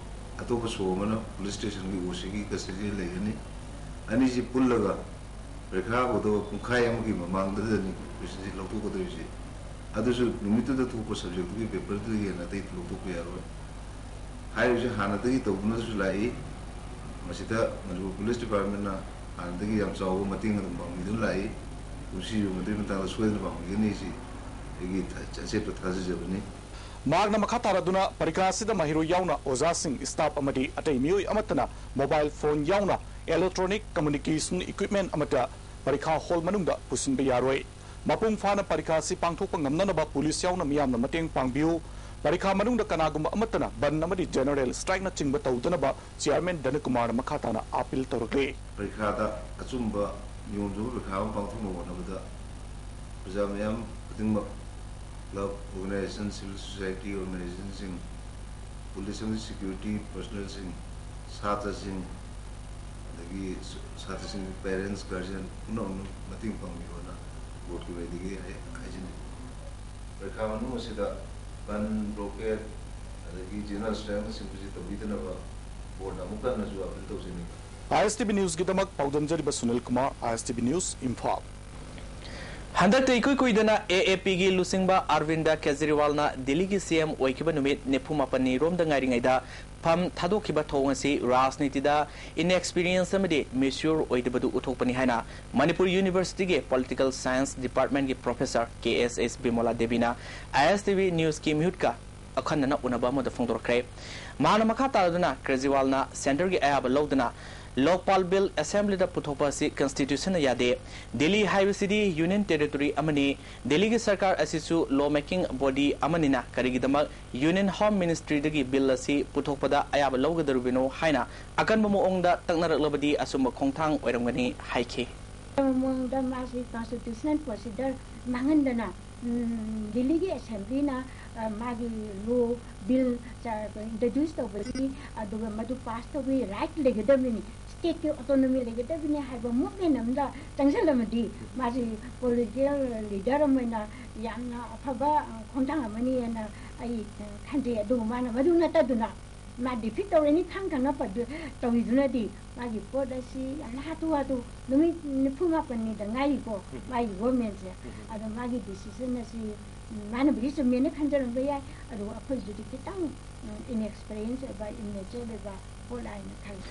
ꯑꯇꯣꯞꯄ ꯁꯣ ꯑꯃꯅ ꯄꯨꯂꯤꯁ ꯁ꯭ꯇꯦꯁꯟꯒꯤ ꯑꯣ ꯁꯤꯒꯤ ꯀꯁꯇꯗꯤꯗ ꯂꯩꯒꯅꯤ꯫ ꯑꯅꯤꯁꯤ ꯄꯨꯜꯂꯒ ꯄꯔꯤꯈꯥ ꯍꯧꯒꯗꯕ ꯄꯨꯡꯈꯥꯏ ꯑꯃꯒꯤ ꯃꯃꯥꯡꯗꯗꯅꯤ ꯀꯣꯏꯁꯟꯁꯤ ꯂꯧꯊꯣꯛꯀꯗꯣꯏꯁꯤ꯫ ꯑꯗꯨꯁꯨ ꯅꯨꯃꯤꯠꯇꯨꯗ ꯊꯣꯛꯄ ꯁꯕꯖꯦꯛꯇꯨꯒꯤ ꯄꯦꯄꯔꯗꯨꯗꯒꯤ ꯍꯦꯟꯅ ꯑꯇꯩ ꯂꯧꯊꯣꯛꯄ ꯌꯥꯔꯣꯏ꯫ ꯍꯥꯏꯔꯤꯕꯁꯤ ꯍꯥꯟꯅꯗꯒꯤ ꯇꯧꯗꯨꯅꯁꯨ ꯂꯥꯛꯏ꯫ ꯃꯁꯤꯗ ꯃꯅꯤꯄꯨꯔ ꯄꯨꯂꯤꯁ ꯗꯤꯄꯥꯔꯠꯃꯦꯟꯅ ꯍꯥꯟꯅꯗꯒꯤ ꯌꯥꯝ ꯆꯥꯎꯕ ꯃꯇꯦꯡ ꯑꯗꯨꯝ ꯄꯥꯡꯕꯤꯗꯨꯅ ꯂꯥꯛꯏ꯫ ꯀꯨꯝꯁꯤꯁꯨ ꯃꯗꯨꯒꯤ ꯃꯇꯥꯡꯗ ꯁꯣꯏꯗꯅ ꯄꯥꯡꯕꯤꯒꯅꯤ ꯁꯤ ꯑꯩꯒꯤ ꯊ-, ꯑꯆꯦꯠꯄ ꯊꯥꯖꯖꯕꯅꯤ꯫ ꯃꯍꯥꯛꯅ ꯃꯈꯥ ꯇꯥꯔꯗꯨꯅ ꯄꯔꯤꯈꯥ ꯑꯁꯤꯗ ꯃꯍꯩꯔꯣꯏ ꯌꯥꯎꯅ ꯑꯣꯖꯥꯁꯤꯡ, ꯁ꯭ꯇꯥꯐ ꯑꯃꯗꯤ ꯑꯇꯩ ꯃꯤꯑꯣꯏ ꯑꯃꯠꯇꯅ ꯃꯣꯕꯥꯏꯜ ꯐꯣꯟ ꯌꯥꯎꯅ electronic communication equipment ꯑꯃꯠꯇ ꯄꯔꯤꯈꯥ ꯍꯣꯜ ꯃꯅꯨꯡꯗ ꯄꯨꯁꯤꯟꯕ ꯌꯥꯔꯣꯏ꯫ ꯃꯄꯨꯡ ꯐꯥꯅ ꯄꯔꯤꯈꯥ ꯑꯁꯤ ꯄꯥꯡꯊꯣꯛꯄ ꯉꯝꯅꯅꯕ ꯄꯨꯂꯤꯁ ꯌꯥꯎꯅ ꯃꯤꯌꯥꯝꯅ ꯃꯇꯦꯡ ꯄꯥꯡꯕꯤꯌꯨ꯫ ꯄꯔꯤꯈꯥ ꯃꯅꯨꯡꯗ ꯀꯅꯥꯒꯨꯝꯕ ꯑꯃꯠꯇꯅ ꯕꯟ ꯑꯃꯗꯤ ꯖꯦꯅꯔꯦꯜ ꯁ꯭ꯇ꯭ꯔꯥꯏꯛꯅꯆꯤꯡꯕ ꯇꯧꯗꯅꯕ ꯆꯤꯌꯥꯔꯃꯦꯟ ꯙꯅꯀꯨꯃꯥꯔꯅ ꯃꯈꯥ ꯇꯥꯅ ꯑꯥꯄꯤꯜ ꯇꯧꯔꯛꯂꯤ꯫ ꯄꯔꯤꯈꯥꯗ ꯑꯆꯨꯝꯕ, ꯅꯤꯌꯣꯝ ꯆꯨꯝꯕ ꯄꯔꯤꯈꯥ ꯑꯃ ꯄꯥꯡꯊꯣꯛꯅꯕ ꯍꯣꯠꯅꯕꯗ ꯄ꯭ꯔꯖꯥ ꯃꯤꯌꯥꯝ ꯈꯨꯗꯤꯡꯃꯛ, ꯀ꯭ꯂꯕ, ꯑꯣꯔꯒꯅꯥꯏꯖꯦꯁꯟ, ꯁꯤꯚꯤꯜ ꯁꯣꯁꯥꯏꯇꯤ ꯑꯣꯔꯒꯅꯥꯏꯖꯦꯁꯟꯁꯤꯡ, ꯄꯨꯂꯤꯁ ꯑꯃꯗꯤ ꯁꯦꯀ꯭ꯌꯨꯔꯤꯇꯤ ꯄꯔꯁꯣꯅꯦꯜꯁꯤꯡ, ꯁꯥꯇ꯭ꯔꯁꯤꯡ, ꯑꯗꯒꯤ ꯁꯥꯇ꯭ꯔꯁꯤꯡꯒꯤ ꯄꯦꯔꯦꯟꯁ, ꯒꯥꯔꯖꯤꯌꯟ ꯄꯨꯝꯅꯃꯛꯅ ꯃꯇꯦꯡ ꯄꯥꯡꯕꯤꯌꯣꯅ ꯕꯣꯔꯗꯀꯤ ꯃꯥꯏꯀꯩꯗꯒꯤ ꯍꯥꯏ-, ꯍꯥꯏꯖꯅꯤꯡꯏ꯫ ꯄꯔꯤꯈꯥ ꯃꯅꯨꯡ ꯑꯁꯤꯗ ꯕꯟ, ꯕ꯭ꯂꯣꯀꯦꯠ, ꯑꯗꯒꯤ ꯖꯦꯅꯔꯦꯜ ꯁ꯭ꯇ꯭ꯔꯥꯏꯛꯅꯆꯤꯡꯕꯁꯤ ꯇꯧꯕꯤꯗꯅꯕ ꯕꯣꯔꯗ ꯑꯃꯨꯛ ꯍꯟꯅꯁꯨ ꯑꯄꯤꯜ ꯇꯧꯖꯅꯤꯡꯉꯤ꯫ ꯑꯥꯏ ꯑꯦꯁ ꯇꯤ ꯚꯤ ꯅ꯭ꯌꯨꯁꯀꯤꯗꯃꯛ ꯄꯥꯎꯗꯝꯖꯔꯤꯕ ꯁꯨꯅꯤꯜ ꯀꯨꯃꯥꯔ, ꯑꯥꯏ ꯑꯦꯁ ꯇꯤ ꯚꯤ ꯅ꯭ꯌꯨꯁ, ꯏꯝꯐꯥꯜ꯫ ꯍꯟꯗꯛꯇ ꯏꯀꯨꯏ ꯀꯨꯏꯗꯅ ꯑꯦ ꯑꯦ ꯄꯤꯒꯤ ꯂꯨꯆꯤꯡꯕ ꯑꯔꯕꯤꯟꯗ ꯀꯦꯖꯔꯤꯋꯥꯜꯅ ꯗꯤꯜꯂꯤꯒꯤ ꯁꯤ ꯑꯦꯝ ꯑꯣꯏꯈꯤꯕ ꯅꯨꯃꯤꯠ ꯅꯤꯐꯨ ꯃꯥꯄꯟꯅꯤ ꯔꯣꯝꯗ ꯉꯥꯏꯔꯤꯉꯩꯗ ꯐꯝ ꯊꯥꯗꯣꯛꯈꯤꯕ ꯊꯧꯑꯣꯡ ꯑꯁꯤ ꯔꯥꯖꯅꯤꯇꯤꯗ inexperience ꯑꯃꯗꯤ mature ꯑꯣꯏꯗꯕꯗꯨ ꯎꯠꯊꯣꯛꯄꯅꯤ ꯍꯥꯏꯅ ꯃꯅꯤꯄꯨꯔ ꯌꯨꯅꯤꯚꯔꯁꯤꯇꯤꯒꯤ ꯄꯣꯂꯤꯇꯤꯀꯦꯜ ꯁꯥꯏꯟꯁ ꯗꯤꯄꯥꯔꯠꯃꯦꯟꯒꯤ ꯄ꯭ꯔꯣꯐꯦꯁꯔ ꯀꯦ ꯑꯦꯁ ꯑꯦꯁ ꯕꯤꯃꯣꯂꯥ ꯗꯦꯕꯤꯅ ꯑꯥꯏ ꯑꯦꯁ ꯇꯤ ꯚꯤ ꯅ꯭ꯌꯨꯁꯀꯤ ꯃꯤꯍꯨꯠꯀ ꯑꯈꯟꯅꯅ ꯎꯅꯕ ꯑꯃꯗ ꯐꯣꯡꯗꯣꯔꯛꯈ꯭ꯔꯦ꯫ ꯃꯍꯥꯛꯅ ꯃꯈꯥ ꯇꯥꯗꯨꯅ ꯀꯦꯖꯔꯤꯋꯥꯜꯅ ꯁꯦꯟꯇꯔꯒꯤ ꯑꯌꯥꯕ ꯂꯧꯗꯅ ꯂꯣꯛꯄꯥꯜ ꯕꯤꯜ ꯑꯦꯁꯦꯝꯕ꯭ꯂꯤꯗ ꯄꯨꯊꯣꯛꯄ ꯑꯁꯤ ꯀꯟꯁꯇꯤꯇ꯭ꯌꯨꯁꯟꯅ ꯌꯥꯗꯦ꯫ ꯗꯤꯜꯂꯤ ꯍꯥꯏꯕꯁꯤꯗꯤ ꯌꯨꯅꯤꯌꯟ ꯇꯦꯔꯤꯇꯣꯔꯤ ꯑꯃꯅꯤ꯫ ꯗꯤꯜꯂꯤꯒꯤ ꯁꯔꯀꯥꯔ ꯑꯁꯤꯁꯨ law making body ꯑꯃꯅꯤꯅ ꯀꯔꯤꯒꯤꯗꯃꯛ ꯌꯨꯅꯤꯌꯟ ꯍꯣꯝ ꯃꯤꯅꯤꯁꯇ꯭ꯔꯤꯗꯒꯤ ꯕꯤꯜ ꯑꯁꯤ ꯄꯨꯊꯣꯛꯄꯗ ꯑꯌꯥꯕ ꯂꯧꯒꯗꯧꯔꯤꯕꯅꯣ ꯍꯥꯏꯅ ꯑꯀꯟꯕ ꯃꯑꯣꯡꯗ ꯇꯛꯅꯔꯛꯂꯕꯗꯤ ꯑꯆꯨꯝꯕ ꯈꯣꯡꯊꯥꯡ ꯑꯣꯏꯔꯝꯒꯅꯤ ꯍꯥꯏꯈꯤ꯫ ꯃꯑꯣꯡꯗ ꯃꯥꯁꯤ constitutional procedure ꯃꯥꯡꯍꯟꯗꯅ ꯎꯝ, ꯗꯤꯜꯂꯤꯒꯤ ꯑꯦꯁꯦꯝꯕ꯭ꯂꯤꯅ, ꯑ, ꯃꯥꯒꯤ ꯂꯣ ꯕꯤꯜ ꯆ-, introduce ꯇꯧꯕꯒꯤ, ꯑꯗꯨꯒ ꯃꯗꯨ ꯄꯥꯁ ꯇꯧꯕꯒꯤ ꯔꯥꯏꯠ ꯂꯩꯒꯗꯕꯅꯤ, ꯁ꯭ꯇꯦꯠꯀꯤ ꯑꯣꯇꯣꯅꯣꯃꯤ ꯂꯩꯒꯗꯕꯅꯤ ꯍꯥꯏꯕ ꯃꯨꯞꯃꯦꯟ ꯑꯃꯗ ꯆꯪꯁꯤꯜꯂꯝꯃꯗꯤ ꯃꯥꯁꯤ ꯄꯣꯂꯤꯇꯤꯀꯦꯜ ꯂꯤꯗꯔ ꯑꯃ ꯑꯣꯏꯅ ꯌꯥꯝꯅ ꯑꯐꯕ, ꯑ, ꯈꯣꯡꯊꯥꯡ ꯑꯃꯅꯤ ꯍꯥꯏꯅ ꯑꯩ, ꯑ, ꯈꯟꯖꯩ꯫ ꯑꯗꯨꯕꯨ ꯃꯥꯅ ꯃꯗꯨ ꯅꯠꯇꯗꯨꯅ ꯃꯥ ꯗꯤꯐꯤꯠ ꯇꯧꯔꯅꯤ ꯈꯪ ꯈꯪꯅ ꯄꯗꯨ-, ꯇꯧꯔꯤꯗꯨꯅꯗꯤ ꯃꯥꯒꯤ ꯄꯣꯠ ꯑꯁꯤ ꯌꯥꯝꯅ ꯍꯥꯊꯨ ꯍꯥꯊꯨ ꯅꯨꯃꯤꯠ ꯅꯤꯐꯨ ꯃꯥꯄꯟꯅꯤꯗ ꯉꯥꯏꯔꯤꯀꯣ ꯃꯥꯒꯤ ꯒꯣꯔꯃꯦꯟꯁꯦ꯫ ꯑꯗꯣ ꯃꯥꯒꯤ ꯗꯤꯁꯤꯖꯟ ꯑꯁꯤ ꯃꯥꯅꯕꯨꯗꯤ ꯆꯨꯝꯃꯦꯅ ꯈꯟꯖꯔꯝꯕ ꯌꯥꯏ, ꯑꯗꯨꯕꯨ ꯑꯩꯈꯣꯏꯁꯤꯗꯤ ꯈꯤꯇꯪ inexperience ꯑꯣꯏꯕ, immature ꯑꯣꯏꯕ ꯄꯣꯠ ꯍꯥꯏꯅ ꯈꯜꯂꯤ꯫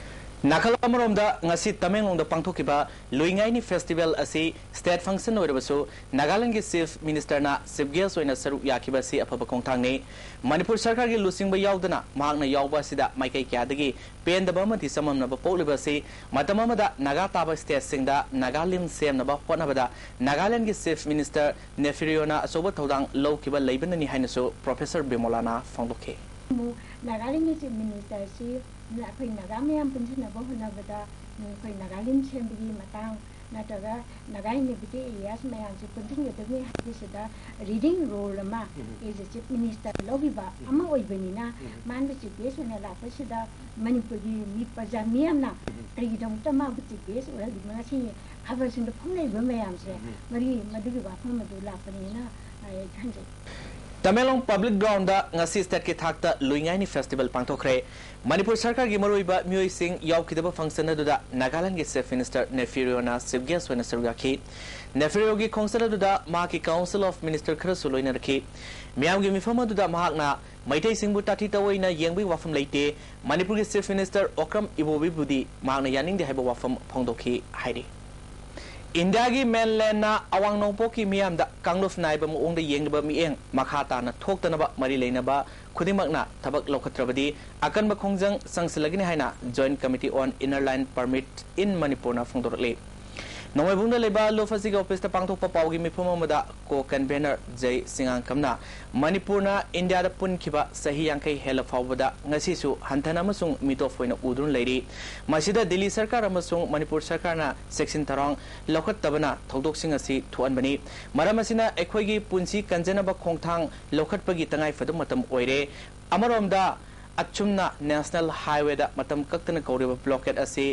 ꯅꯥꯀꯜ ꯑꯃꯔꯣꯝꯗ ꯉꯁꯤ ꯇꯃꯦꯡꯂꯣꯡꯗ ꯄꯥꯡꯊꯣꯛꯈꯤꯕ ꯂꯨꯏꯉꯥꯏꯅꯤ ꯐꯦꯁꯇꯤꯚꯦꯜ ꯑꯁꯤ ꯁ꯭ꯇꯦꯠ ꯐꯪꯁꯟ ꯑꯣꯏꯔꯕꯁꯨ ꯅꯥꯒꯥꯂꯦꯟꯗꯒꯤ ꯆꯤꯐ ꯃꯤꯅꯤꯁꯇꯔꯅ ꯆꯤꯐ ꯒꯦꯁ ꯑꯣꯏꯅ ꯁꯔꯨꯛ ꯌꯥꯈꯤꯕ ꯑꯁꯤ ꯑꯐꯕ ꯈꯣꯡꯊꯥꯡꯅꯤ꯫ ꯃꯅꯤꯄꯨꯔ ꯁꯔꯀꯥꯔꯒꯤ ꯂꯨꯆꯤꯡꯕ ꯌꯥꯎꯗꯅ ꯃꯍꯥꯛꯅ ꯌꯥꯎꯕ ꯑꯁꯤꯗ ꯃꯥꯏꯀꯩ ꯀꯌꯥꯗꯒꯤ ꯄꯦꯟꯗꯕ ꯑꯃꯗꯤ ꯆꯃꯝꯅꯕ ꯄꯣꯛꯂꯤꯕ ꯑꯁꯤ ꯃꯇꯝ ꯑꯃꯗ ꯅꯥꯒꯥ ꯇꯥꯕ ꯁ꯭ꯇꯦꯠꯁꯤꯡꯗ ꯅꯥꯒꯥꯂꯦꯟ ꯁꯦꯝꯅꯕ ꯍꯣꯠꯅꯕꯗ ꯅꯥꯒꯥꯂꯦꯟꯗꯒꯤ ꯆꯤꯐ ꯃꯤꯅꯤꯁꯇꯔ ꯅꯦꯐꯤꯔꯤꯌꯣꯅ ꯑꯆꯧꯕ ꯊꯧꯗꯥꯡ ꯂꯧꯈꯤꯕ ꯂꯩꯕꯅꯅꯤ ꯍꯥꯏꯅꯁꯨ ꯄ꯭ꯔꯣꯐꯦꯁꯔ ꯕꯤꯃꯣꯂꯥꯅ ꯐꯣꯡꯗꯣꯛꯈꯤ꯫ ꯑꯃꯨꯛ ꯅꯥꯒꯥꯂꯦꯟꯒꯤ ꯆꯤꯐ ꯃꯤꯅꯤꯁꯇꯔꯁꯤ ꯑꯩꯈꯣꯏ ꯅꯥꯒꯥ ꯃꯌꯥꯝ ꯄꯨꯟꯁꯤꯟꯅꯕ ꯍꯣꯠꯅꯕꯗ ꯑꯩꯈꯣꯏ ꯅꯥꯒꯥꯂꯦꯟ ꯁꯦꯝꯕꯒꯤ ꯃꯇꯥꯡ ꯅꯠꯇ꯭ꯔꯒ ꯅꯥꯒꯥ ꯏꯟꯍꯦꯕꯤꯇꯦꯠ ꯑꯦꯔꯤꯌꯥꯁ ꯃꯌꯥꯝꯁꯤ ꯄꯨꯟꯁꯤꯟꯒꯗꯕꯅꯤ ꯍꯥꯏꯕꯁꯤꯗ ꯔꯤꯗꯤꯡ ꯔꯣꯜ ꯑꯃ ꯑꯦꯖ ꯑꯦ ꯆꯤꯐ ꯃꯤꯅꯤꯁꯇꯔ ꯂꯧꯈꯤꯕ ꯑꯃ ꯑꯣꯏꯕꯅꯤꯅ ꯃꯥꯅ ꯆꯤꯐ ꯒꯦꯁ ꯑꯣꯏꯅ ꯂꯥꯛꯄꯁꯤꯗ ꯃꯅꯤꯄꯨꯔꯒꯤ ꯃꯤ ꯄ꯭ꯔꯖꯥ ꯃꯤꯌꯥꯝꯅ ꯀꯔꯤꯒꯤꯗꯃꯛꯇ ꯃꯥꯕꯨ ꯆꯤꯐ ꯒꯦꯁ ꯑꯣꯏꯍꯜꯂꯤꯕꯅꯣ ꯉꯁꯤ ꯈꯕꯔꯁꯤꯡꯗ ꯐꯣꯡꯅꯔꯤꯕ ꯃꯌꯥꯝꯁꯦ ꯃꯔꯤ ꯃꯗꯨꯒꯤ ꯋꯥꯐꯝ ꯑꯗꯨ ꯂꯥꯛꯄꯅꯦꯅ ꯑꯩ ꯈꯟꯖꯩ꯫ ꯇꯃꯦꯡꯂꯣꯡ ꯄꯕ꯭ꯂꯤꯛ ꯒ꯭ꯔꯥꯎꯟꯗ ꯉꯁꯤ ꯁ꯭ꯇꯦꯠꯀꯤ ꯊꯥꯛꯇ ꯂꯨꯏꯉꯥꯏꯅꯤ ꯐꯦꯁꯇꯤꯚꯦꯜ ꯄꯥꯡꯊꯣꯛꯈ꯭ꯔꯦ꯫ ꯃꯅꯤꯄꯨꯔ ꯁꯔꯀꯥꯔꯒꯤ ꯃꯔꯨꯑꯣꯏꯕ ꯃꯤꯑꯣꯏꯁꯤꯡ ꯌꯥꯎꯈꯤꯗꯕ ꯐꯪꯁꯟ ꯑꯗꯨꯗ ꯅꯥꯒꯥꯂꯦꯟꯗꯒꯤ ꯆꯤꯐ ꯃꯤꯅꯤꯁꯇꯔ ꯅꯦꯐꯤꯌꯨ ꯔꯤꯑꯣꯅ ꯆꯤꯐ ꯒꯦꯁ ꯑꯣꯏꯅ ꯁꯔꯨꯛ ꯌꯥꯈꯤ꯫ ꯅꯦꯐꯤꯌꯨ ꯔꯤꯑꯣꯒꯤ ꯈꯣꯡꯆꯠ ꯑꯗꯨꯗ ꯃꯍꯥꯛꯀꯤ ꯀꯥꯎꯟꯁꯤꯜ ꯑꯣꯐ ꯃꯤꯅꯤꯁꯇꯔ ꯈꯔꯁꯨ ꯂꯣꯏꯅꯔꯛꯈꯤ꯫ ꯃꯤꯌꯥꯝꯒꯤ ꯃꯤꯐꯝ ꯑꯗꯨꯗ ꯃꯍꯥꯛꯅ ꯃꯩꯇꯩꯁꯤꯡꯕꯨ ꯇꯥꯊꯤ ꯇꯥꯑꯣꯏꯅ ꯌꯦꯡꯕꯒꯤ ꯋꯥꯐꯝ ꯂꯩꯇꯦ, ꯃꯅꯤꯄꯨꯔꯒꯤ ꯆꯤꯐ ꯃꯤꯅꯤꯁꯇꯔ ꯑꯣꯀ꯭ꯔꯝ ꯏꯕꯣꯕꯤꯕꯨꯗꯤ ꯃꯍꯥꯛꯅ ꯌꯥꯅꯤꯡꯗꯦ ꯍꯥꯏꯕ ꯋꯥꯐꯝ ꯐꯣꯡꯗꯣꯛꯈꯤ ꯍꯥꯏꯔꯤ꯫ ꯏꯟꯗꯤꯌꯥꯒꯤ ꯃꯦꯟꯂꯦꯟꯅ ꯑꯋꯥꯡ ꯅꯣꯡꯄꯣꯛꯀꯤ ꯃꯤꯌꯥꯝꯗ ꯀꯥꯡꯂꯨꯞ ꯅꯥꯏꯕ ꯃꯑꯣꯡꯗ ꯌꯦꯡꯂꯤꯕ ꯃꯤꯠꯌꯦꯡ ꯃꯈꯥ ꯇꯥꯅ ꯊꯣꯛꯇꯅꯕ ꯃꯔꯤ ꯂꯩꯅꯕ ꯈꯨꯗꯤꯡꯃꯛꯅ ꯊꯕꯛ ꯂꯧꯈꯠꯇ꯭ꯔꯕꯗꯤ ꯑꯀꯟꯕ ꯈꯣꯡꯖꯪ ꯆꯪꯁꯤꯜꯂꯒꯅꯤ ꯍꯥꯏꯅ Joint Committee on Inner Line Permit in ꯃꯅꯤꯄꯨꯔꯅ ꯐꯣꯡꯗꯣꯔꯛꯂꯤ꯫ ꯅꯣꯡꯃꯩꯕꯨꯡꯗ ꯂꯩꯕ ꯂꯨꯞ ꯑꯁꯤꯒꯤ ꯑꯣꯐꯤꯁꯇ ꯄꯥꯡꯊꯣꯛꯄ ꯄꯥꯎꯒꯤ ꯃꯤꯐꯝ ꯑꯃꯗ ꯀꯣ ꯀꯟꯚꯦꯅꯔ ꯖꯩ ꯁꯤꯉꯥꯡꯀꯝꯅ ꯃꯅꯤꯄꯨꯔꯅ ꯏꯟꯗꯤꯌꯥꯗ ꯄꯨꯟꯈꯤꯕ ꯆꯍꯤ ꯌꯥꯡꯈꯩ ꯍꯦꯜꯂ ꯐꯥꯎꯕꯗ ꯉꯁꯤꯁꯨ ꯍꯟꯊꯅ ꯑꯃꯁꯨꯡ ꯃꯤꯇꯣꯞ ꯑꯣꯏꯅ ꯎꯗꯨꯅ ꯂꯩꯔꯤ꯫ ꯃꯁꯤꯗ ꯗꯤꯜꯂꯤ ꯁꯔꯀꯥꯔ ꯑꯃꯁꯨꯡ ꯃꯅꯤꯄꯨꯔ ꯁꯔꯀꯥꯔꯅ ꯆꯦꯛꯁꯤꯟ ꯊꯧꯔꯥꯡ ꯂꯧꯈꯠꯇꯕꯅ ꯊꯧꯗꯣꯛꯁꯤꯡ ꯑꯁꯤ ꯊꯣꯛꯍꯟꯕꯅꯤ꯫ ꯃꯔꯝ ꯑꯁꯤꯅ ꯑꯩꯈꯣꯏꯒꯤ ꯄꯨꯟꯁꯤ ꯀꯟꯖꯅꯕ ꯈꯣꯡꯊꯥꯡ ꯂꯧꯈꯠꯄꯒꯤ ꯇꯉꯥꯏ ꯐꯗꯕ ꯃꯇꯝ ꯑꯣꯏꯔꯦ꯫ ꯑꯃꯔꯣꯝꯗ, ꯑꯆꯨꯝꯅ ꯅꯦꯁꯅꯦꯜ ꯍꯥꯏꯋꯦꯗ ꯃꯇꯝ ꯀꯛꯇꯅ ꯀꯧꯔꯤꯕ ꯕ꯭ꯂꯣꯀꯦꯠ ꯑꯁꯤ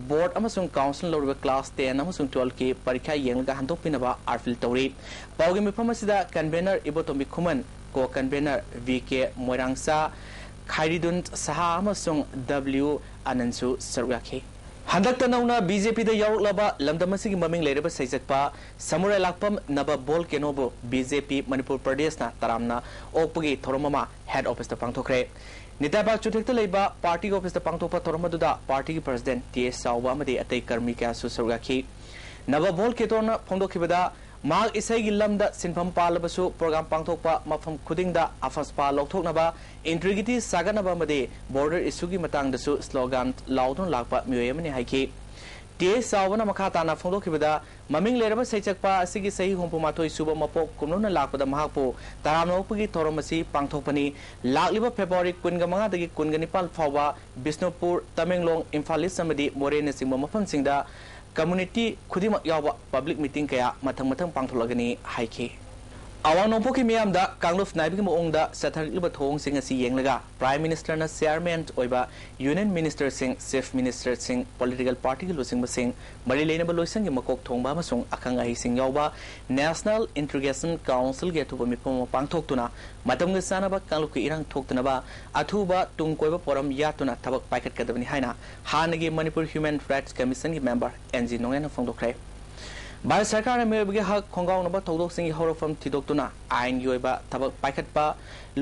ꯕꯣꯔꯗ ꯑꯃꯁꯨꯡ ꯀꯥꯎꯟꯁꯤꯜ ꯂꯧꯔꯤꯕ ꯀ꯭ꯂꯥꯁ ꯇꯦꯟ ꯑꯃꯁꯨꯡ ꯇꯨꯋꯦꯜꯐꯀꯤ ꯄꯔꯤꯈ꯭ꯌꯥ ꯌꯦꯡꯂꯒ ꯍꯟꯗꯣꯛꯄꯤꯅꯕ ꯑꯥꯔꯄꯤꯜ ꯇꯧꯔꯤ꯫ ꯄꯥꯎꯒꯤ ꯃꯤꯐꯝ ꯑꯁꯤꯗ ꯀꯟꯚꯦꯅꯔ ꯏꯕꯣꯇꯣꯝꯕꯤ ꯈꯨꯃꯟ, ꯀꯣ ꯀꯟꯚꯦꯅꯔ ꯚꯤ ꯀꯦ ꯃꯣꯏꯔꯥꯡꯆꯥ, ꯈꯥꯏꯔꯤꯗꯨꯟ ꯁꯍꯥ ꯑꯃꯁꯨꯡ ꯗꯕ꯭ꯂꯤꯎ ꯑꯅꯟꯁꯨ ꯁꯔꯨꯛ ꯌꯥꯈꯤ꯫ ꯍꯟꯗꯛꯇ ꯅꯧꯅ ꯕꯤ ꯖꯦ ꯄꯤꯗ ꯌꯥꯎꯔꯛꯂꯕ ꯂꯝꯗꯝ ꯑꯁꯤꯒꯤ ꯃꯃꯤꯡ ꯂꯩꯔꯕ ꯁꯩꯁꯛꯄ ꯁꯃꯨꯔꯥꯏ ꯂꯥꯛꯄꯝ ꯅꯕ ꯚꯣꯜꯀꯦꯅꯣꯕꯨ ꯕꯤ ꯖꯦ ꯄꯤ ꯃꯅꯤꯄꯨꯔ ꯄ꯭ꯔꯗꯦꯁꯅ ꯇꯔꯥꯝꯅ ꯑꯣꯛꯄꯒꯤ ꯊꯧꯔꯝ ꯑꯃ ꯍꯦꯗ ꯑꯣꯐꯤꯁꯇ ꯄꯥꯡꯊꯣꯛꯈ꯭ꯔꯦ꯫ ꯅꯤꯇꯥꯏꯄꯥꯛ ꯆꯨꯊꯦꯛꯇ ꯂꯩꯕ ꯄꯥꯔꯇꯤꯒꯤ ꯑꯣꯐꯤꯁꯇ ꯄꯥꯡꯊꯣꯛꯄ ꯊꯧꯔꯝ ꯑꯗꯨꯗ ꯄꯥꯔꯇꯤꯒꯤ ꯄ꯭ꯔꯁꯤꯗꯦꯟꯠ ꯇꯤ ꯑꯦꯁ ꯆꯥꯎꯕ ꯑꯃꯗꯤ ꯑꯇꯩ ꯀꯔꯃꯤ ꯀꯌꯥꯁꯨ ꯁꯔꯨꯛ ꯌꯥꯈꯤ꯫ ꯅꯕ ꯚꯣꯜꯀꯦꯅꯣꯅ ꯐꯣꯡꯗꯣꯛꯈꯤꯕꯗ, ꯃꯍꯥꯛ ꯏꯁꯩꯒꯤ ꯂꯝꯗ ꯁꯤꯟꯐꯝ ꯄꯥꯜꯂꯕꯁꯨ ꯄ꯭ꯔꯣꯒ꯭ꯔꯥꯝ ꯄꯥꯡꯊꯣꯛꯄ ꯃꯐꯝ ꯈꯨꯗꯤꯡꯗ ꯑꯐꯁꯄꯥ ꯂꯧꯊꯣꯛꯅꯕ, ꯏꯟꯇ꯭ꯔꯤꯒꯤꯇꯤ ꯁꯥꯒꯠꯅꯕ ꯑꯃꯗꯤ ꯕꯣꯔꯗꯔ ꯏꯁꯨꯒꯤ ꯃꯇꯥꯡꯗꯁꯨ ꯁ꯭ꯂꯣꯒꯥꯟ ꯂꯥꯎꯗꯨꯅ ꯂꯥꯛꯄ ꯃꯤꯑꯣꯏ ꯑꯃꯅꯤ ꯍꯥꯏꯈꯤ꯫ ꯇꯤ ꯑꯦꯁ ꯆꯥꯎꯕꯅ ꯃꯈꯥ ꯇꯥꯅ ꯐꯣꯡꯗꯣꯛꯈꯤꯕꯗ, ꯃꯃꯤꯡ ꯂꯩꯔꯕ ꯁꯩꯁꯛꯄ ꯑꯁꯤꯒꯤ ꯆꯍꯤ ꯍꯨꯝꯐꯨ ꯃꯥꯊꯣꯏ ꯁꯨꯕ ꯃꯄꯣꯛ ꯀꯨꯝꯂꯣꯟꯅ ꯂꯥꯛꯄꯗ ꯃꯍꯥꯛꯄꯨ ꯇꯔꯥꯝꯅ ꯑꯣꯛꯄꯒꯤ ꯊꯧꯔꯝ ꯑꯁꯤ ꯄꯥꯡꯊꯣꯛꯄꯅꯤ꯫ ꯂꯥꯛꯂꯤꯕ ꯐꯦꯕ꯭ꯔꯨꯋꯥꯔꯤ ꯀꯨꯟꯒ ꯃꯉꯥꯗꯒꯤ ꯀꯨꯟꯒ ꯅꯤꯄꯥꯜ ꯐꯥꯎꯕ ꯕꯤꯁꯅꯨꯄꯨꯔ, ꯇꯃꯦꯡꯂꯣꯡ, ꯏꯝꯐꯥꯜ ꯏꯁ ꯑꯃꯗꯤ ꯃꯣꯔꯦꯅꯆꯤꯡꯕ ꯃꯐꯝꯁꯤꯡꯗ ꯀꯝꯃ꯭ꯌꯨꯅꯤꯇꯤ ꯈꯨꯗꯤꯡꯃꯛ ꯌꯥꯎꯕ ꯄꯕ꯭ꯂꯤꯛ ꯃꯤꯇꯤꯡ ꯀꯌꯥ ꯃꯊꯪ ꯃꯊꯪ ꯄꯥꯡꯊꯣꯛꯂꯒꯅꯤ ꯍꯥꯏꯈꯤ꯫ ꯑꯋꯥꯡ ꯅꯣꯡꯄꯣꯛꯀꯤ ꯃꯤꯌꯥꯝꯗ ꯀꯥꯡꯂꯨꯞ ꯅꯥꯏꯕꯒꯤ ꯃꯑꯣꯡꯗ ꯆꯠꯊꯔꯛꯂꯤꯕ ꯊꯧꯑꯣꯡꯁꯤꯡ ꯑꯁꯤ ꯌꯦꯡꯂꯒ Prime Ministerꯅ Chairman ꯑꯣꯏꯕ Union Ministerꯁꯤꯡ, Chief Ministerꯁꯤꯡ, Political Partyꯒꯤ ꯂꯨꯆꯤꯡꯕꯁꯤꯡ, ꯃꯔꯤ ꯂꯩꯅꯕ ꯂꯣꯏꯁꯪꯒꯤ ꯃꯀꯣꯛ ꯊꯣꯡꯕ ꯑꯃꯁꯨꯡ ꯑꯈꯪ ꯑꯍꯩꯁꯤꯡ ꯌꯥꯎꯕ National Integration Councilꯒꯤ ꯑꯊꯨꯕ ꯃꯤꯐꯝ ꯑꯃ ꯄꯥꯡꯊꯣꯛꯇꯨꯅ ꯃꯇꯝꯒ ꯆꯥꯟꯅꯕ ꯀꯥꯡꯂꯨꯞꯀꯤ ꯏꯔꯥꯡ ꯊꯣꯛꯇꯅꯕ ꯑꯊꯨꯕ ꯇꯨꯡ ꯀꯣꯏꯕ ꯄꯣꯔꯝ ꯌꯥꯠꯇꯨꯅ ꯊꯕꯛ ꯄꯥꯏꯈꯠꯀꯗꯕꯅꯤ ꯍꯥꯏꯅ ꯍꯥꯟꯅꯒꯤ Manipur Human Rights Commissionꯒꯤ member ꯑꯦꯟ ꯖꯤ ꯅꯣꯡꯉꯦꯟꯅ ꯐꯣꯡꯗꯣꯛꯈ꯭ꯔꯦ꯫ ꯚꯥꯔꯠ ꯁꯔꯀꯥꯔꯅ ꯃꯤꯑꯣꯏꯕꯒꯤ ꯍꯛ ꯈꯣꯡꯒꯥꯎꯅꯕ ꯊꯧꯗꯣꯛꯁꯤꯡꯒꯤ ꯍꯧꯔꯛꯐꯝ ꯊꯤꯗꯣꯛꯇꯨꯅ ꯑꯥꯏꯟꯒꯤ ꯑꯣꯏꯕ ꯊꯕꯛ ꯄꯥꯏꯈꯠꯄ,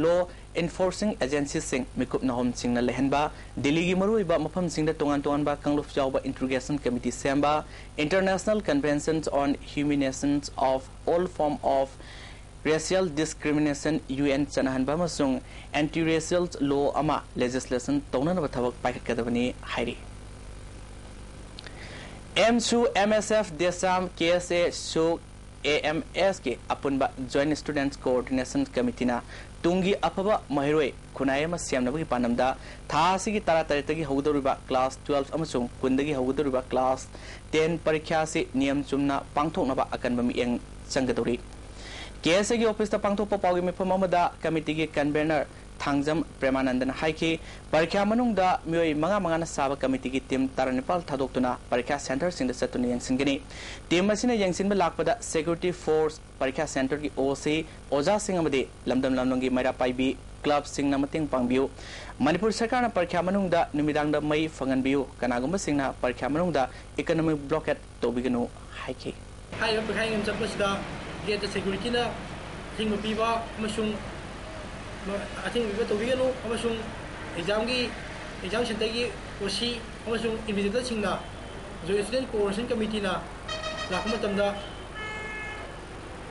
law enforcing agencyꯁꯤꯡ, ꯃꯤꯀꯨꯞ ꯅꯍꯣꯝꯁꯤꯡꯅ ꯂꯩꯍꯟꯕ, ꯗꯤꯜꯂꯤꯒꯤ ꯃꯔꯨꯑꯣꯏꯕ ꯃꯐꯝꯁꯤꯡꯗ ꯇꯣꯉꯥꯟ ꯇꯣꯉꯥꯟꯕ ꯀꯥꯡꯂꯨꯞ ꯌꯥꯎꯕ integration committee ꯁꯦꯝꯕ, International Conventions on Humiliation of All Form of Racial Discrimination, U N ꯆꯠꯅꯍꯟꯕ ꯑꯃꯁꯨꯡ anti-racial law ꯑꯃ legislation ꯇꯧꯅꯅꯕ ꯊꯕꯛ ꯄꯥꯏꯈꯠꯀꯗꯕꯅꯤ ꯍꯥꯏꯔꯤ꯫ ꯑꯦꯝꯁꯨ, ꯑꯦꯝ ꯑꯦꯁ ꯑꯦꯐ, ꯗꯦꯁꯥꯝ, ꯀꯦ ꯑꯦꯁ ꯑꯦ, ꯁꯨꯛ, ꯑꯦ ꯑꯦꯝ ꯑꯦꯁꯀꯤ ꯑꯄꯨꯟꯕ Joint Students Coordination Committeeꯅ ꯇꯨꯡꯒꯤ ꯑꯐꯕ ꯃꯍꯩꯔꯣꯏ ꯈꯨꯟꯅꯥꯏ ꯑꯃ ꯁꯦꯝꯅꯕꯒꯤ ꯄꯥꯟꯗꯝꯗ ꯊꯥ ꯑꯁꯤꯒꯤ ꯇꯔꯥꯇꯔꯦꯠꯇꯒꯤ ꯍꯧꯒꯗꯧꯔꯤꯕ class twelve ꯑꯃꯁꯨꯡ ꯀꯨꯟꯗꯒꯤ ꯍꯧꯒꯗꯧꯔꯤꯕ class ten ꯄꯔꯤꯈ꯭ꯌꯥ ꯑꯁꯤ ꯅꯤꯌꯝ ꯆꯨꯝꯅ ꯄꯥꯡꯊꯣꯛꯅꯕ ꯑꯀꯟꯕ ꯃꯤꯠꯌꯦꯡ ꯆꯪꯒꯗꯧꯔꯤ꯫ ꯀꯦ ꯑꯦꯁ ꯑꯦꯒꯤ officeꯇ ꯄꯥꯡꯊꯣꯛꯄ ꯄꯥꯎꯒꯤ ꯃꯤꯐꯝ ꯑꯃꯗ committeeꯒꯤ convener ꯊꯥꯡꯖꯝ ꯄ꯭ꯔꯦꯃꯥꯅꯟꯗꯅ ꯍꯥꯏꯈꯤ, ꯄꯔꯤꯈ꯭ꯌꯥ ꯃꯅꯨꯡꯗ ꯃꯤꯑꯣꯏ ꯃꯉꯥ ꯃꯉꯥꯅ ꯁꯥꯕ committeeꯒꯤ team ꯇꯔꯥꯅꯤꯄꯥꯜ ꯊꯥꯗꯣꯛꯇꯨꯅ ꯄꯔꯤꯈ꯭ꯌꯥ centreꯁꯤꯡꯗ ꯆꯠꯇꯨꯅ ꯌꯦꯡꯁꯤꯟꯒꯅꯤ꯫ Team ꯑꯁꯤꯅ ꯌꯦꯡꯁꯤꯟꯕ ꯂꯥꯛꯄꯗ security force, ꯄꯔꯤꯈ꯭ꯌꯥ centreꯒꯤ ꯑꯣ ꯁꯤ, ꯑꯣꯖꯥꯁꯤꯡ ꯑꯃꯗꯤ ꯂꯝꯗꯝ ꯂꯝꯂꯝꯒꯤ ꯃꯩꯔꯥ ꯄꯥꯏꯕꯤ clubꯁꯤꯡꯅ ꯃꯇꯦꯡ ꯄꯥꯡꯕꯤꯌꯨ꯫ ꯃꯅꯤꯄꯨꯔ ꯁꯔꯀꯥꯔꯅ ꯄꯔꯤꯈ꯭ꯌꯥ ꯃꯅꯨꯡꯗ ꯅꯨꯃꯤꯗꯥꯡꯗ ꯃꯩ ꯐꯪꯍꯟꯕꯤꯌꯨ꯫ ꯀꯅꯥꯒꯨꯝꯕꯁꯤꯡꯅ ꯄꯔꯤꯈ꯭ꯌꯥ ꯃꯅꯨꯡꯗ economic blockade ꯇꯧꯕꯤꯒꯅꯨ ꯍꯥꯏꯈꯤ꯫ ꯍꯥꯏꯔꯤꯕ ꯄꯔꯤꯈꯥ ꯌꯦꯡꯐꯝ ꯆꯠꯄꯁꯤꯗ gateꯇ securityꯅ ꯑꯊꯤꯡꯕ ꯄꯤꯕ ꯑꯃꯁꯨꯡ ꯑꯊꯤꯡꯕ ꯄꯤꯕ ꯇꯧꯕꯤꯒꯅꯨ ꯑꯃꯁꯨꯡ examꯒꯤ, exam centreꯒꯤ ꯑꯣ ꯁꯤ ꯑꯃꯁꯨꯡ invigilatorꯁꯤꯡꯅ Joint Student Coordination Committeeꯅ ꯂꯥꯛꯄ ꯃꯇꯝꯗ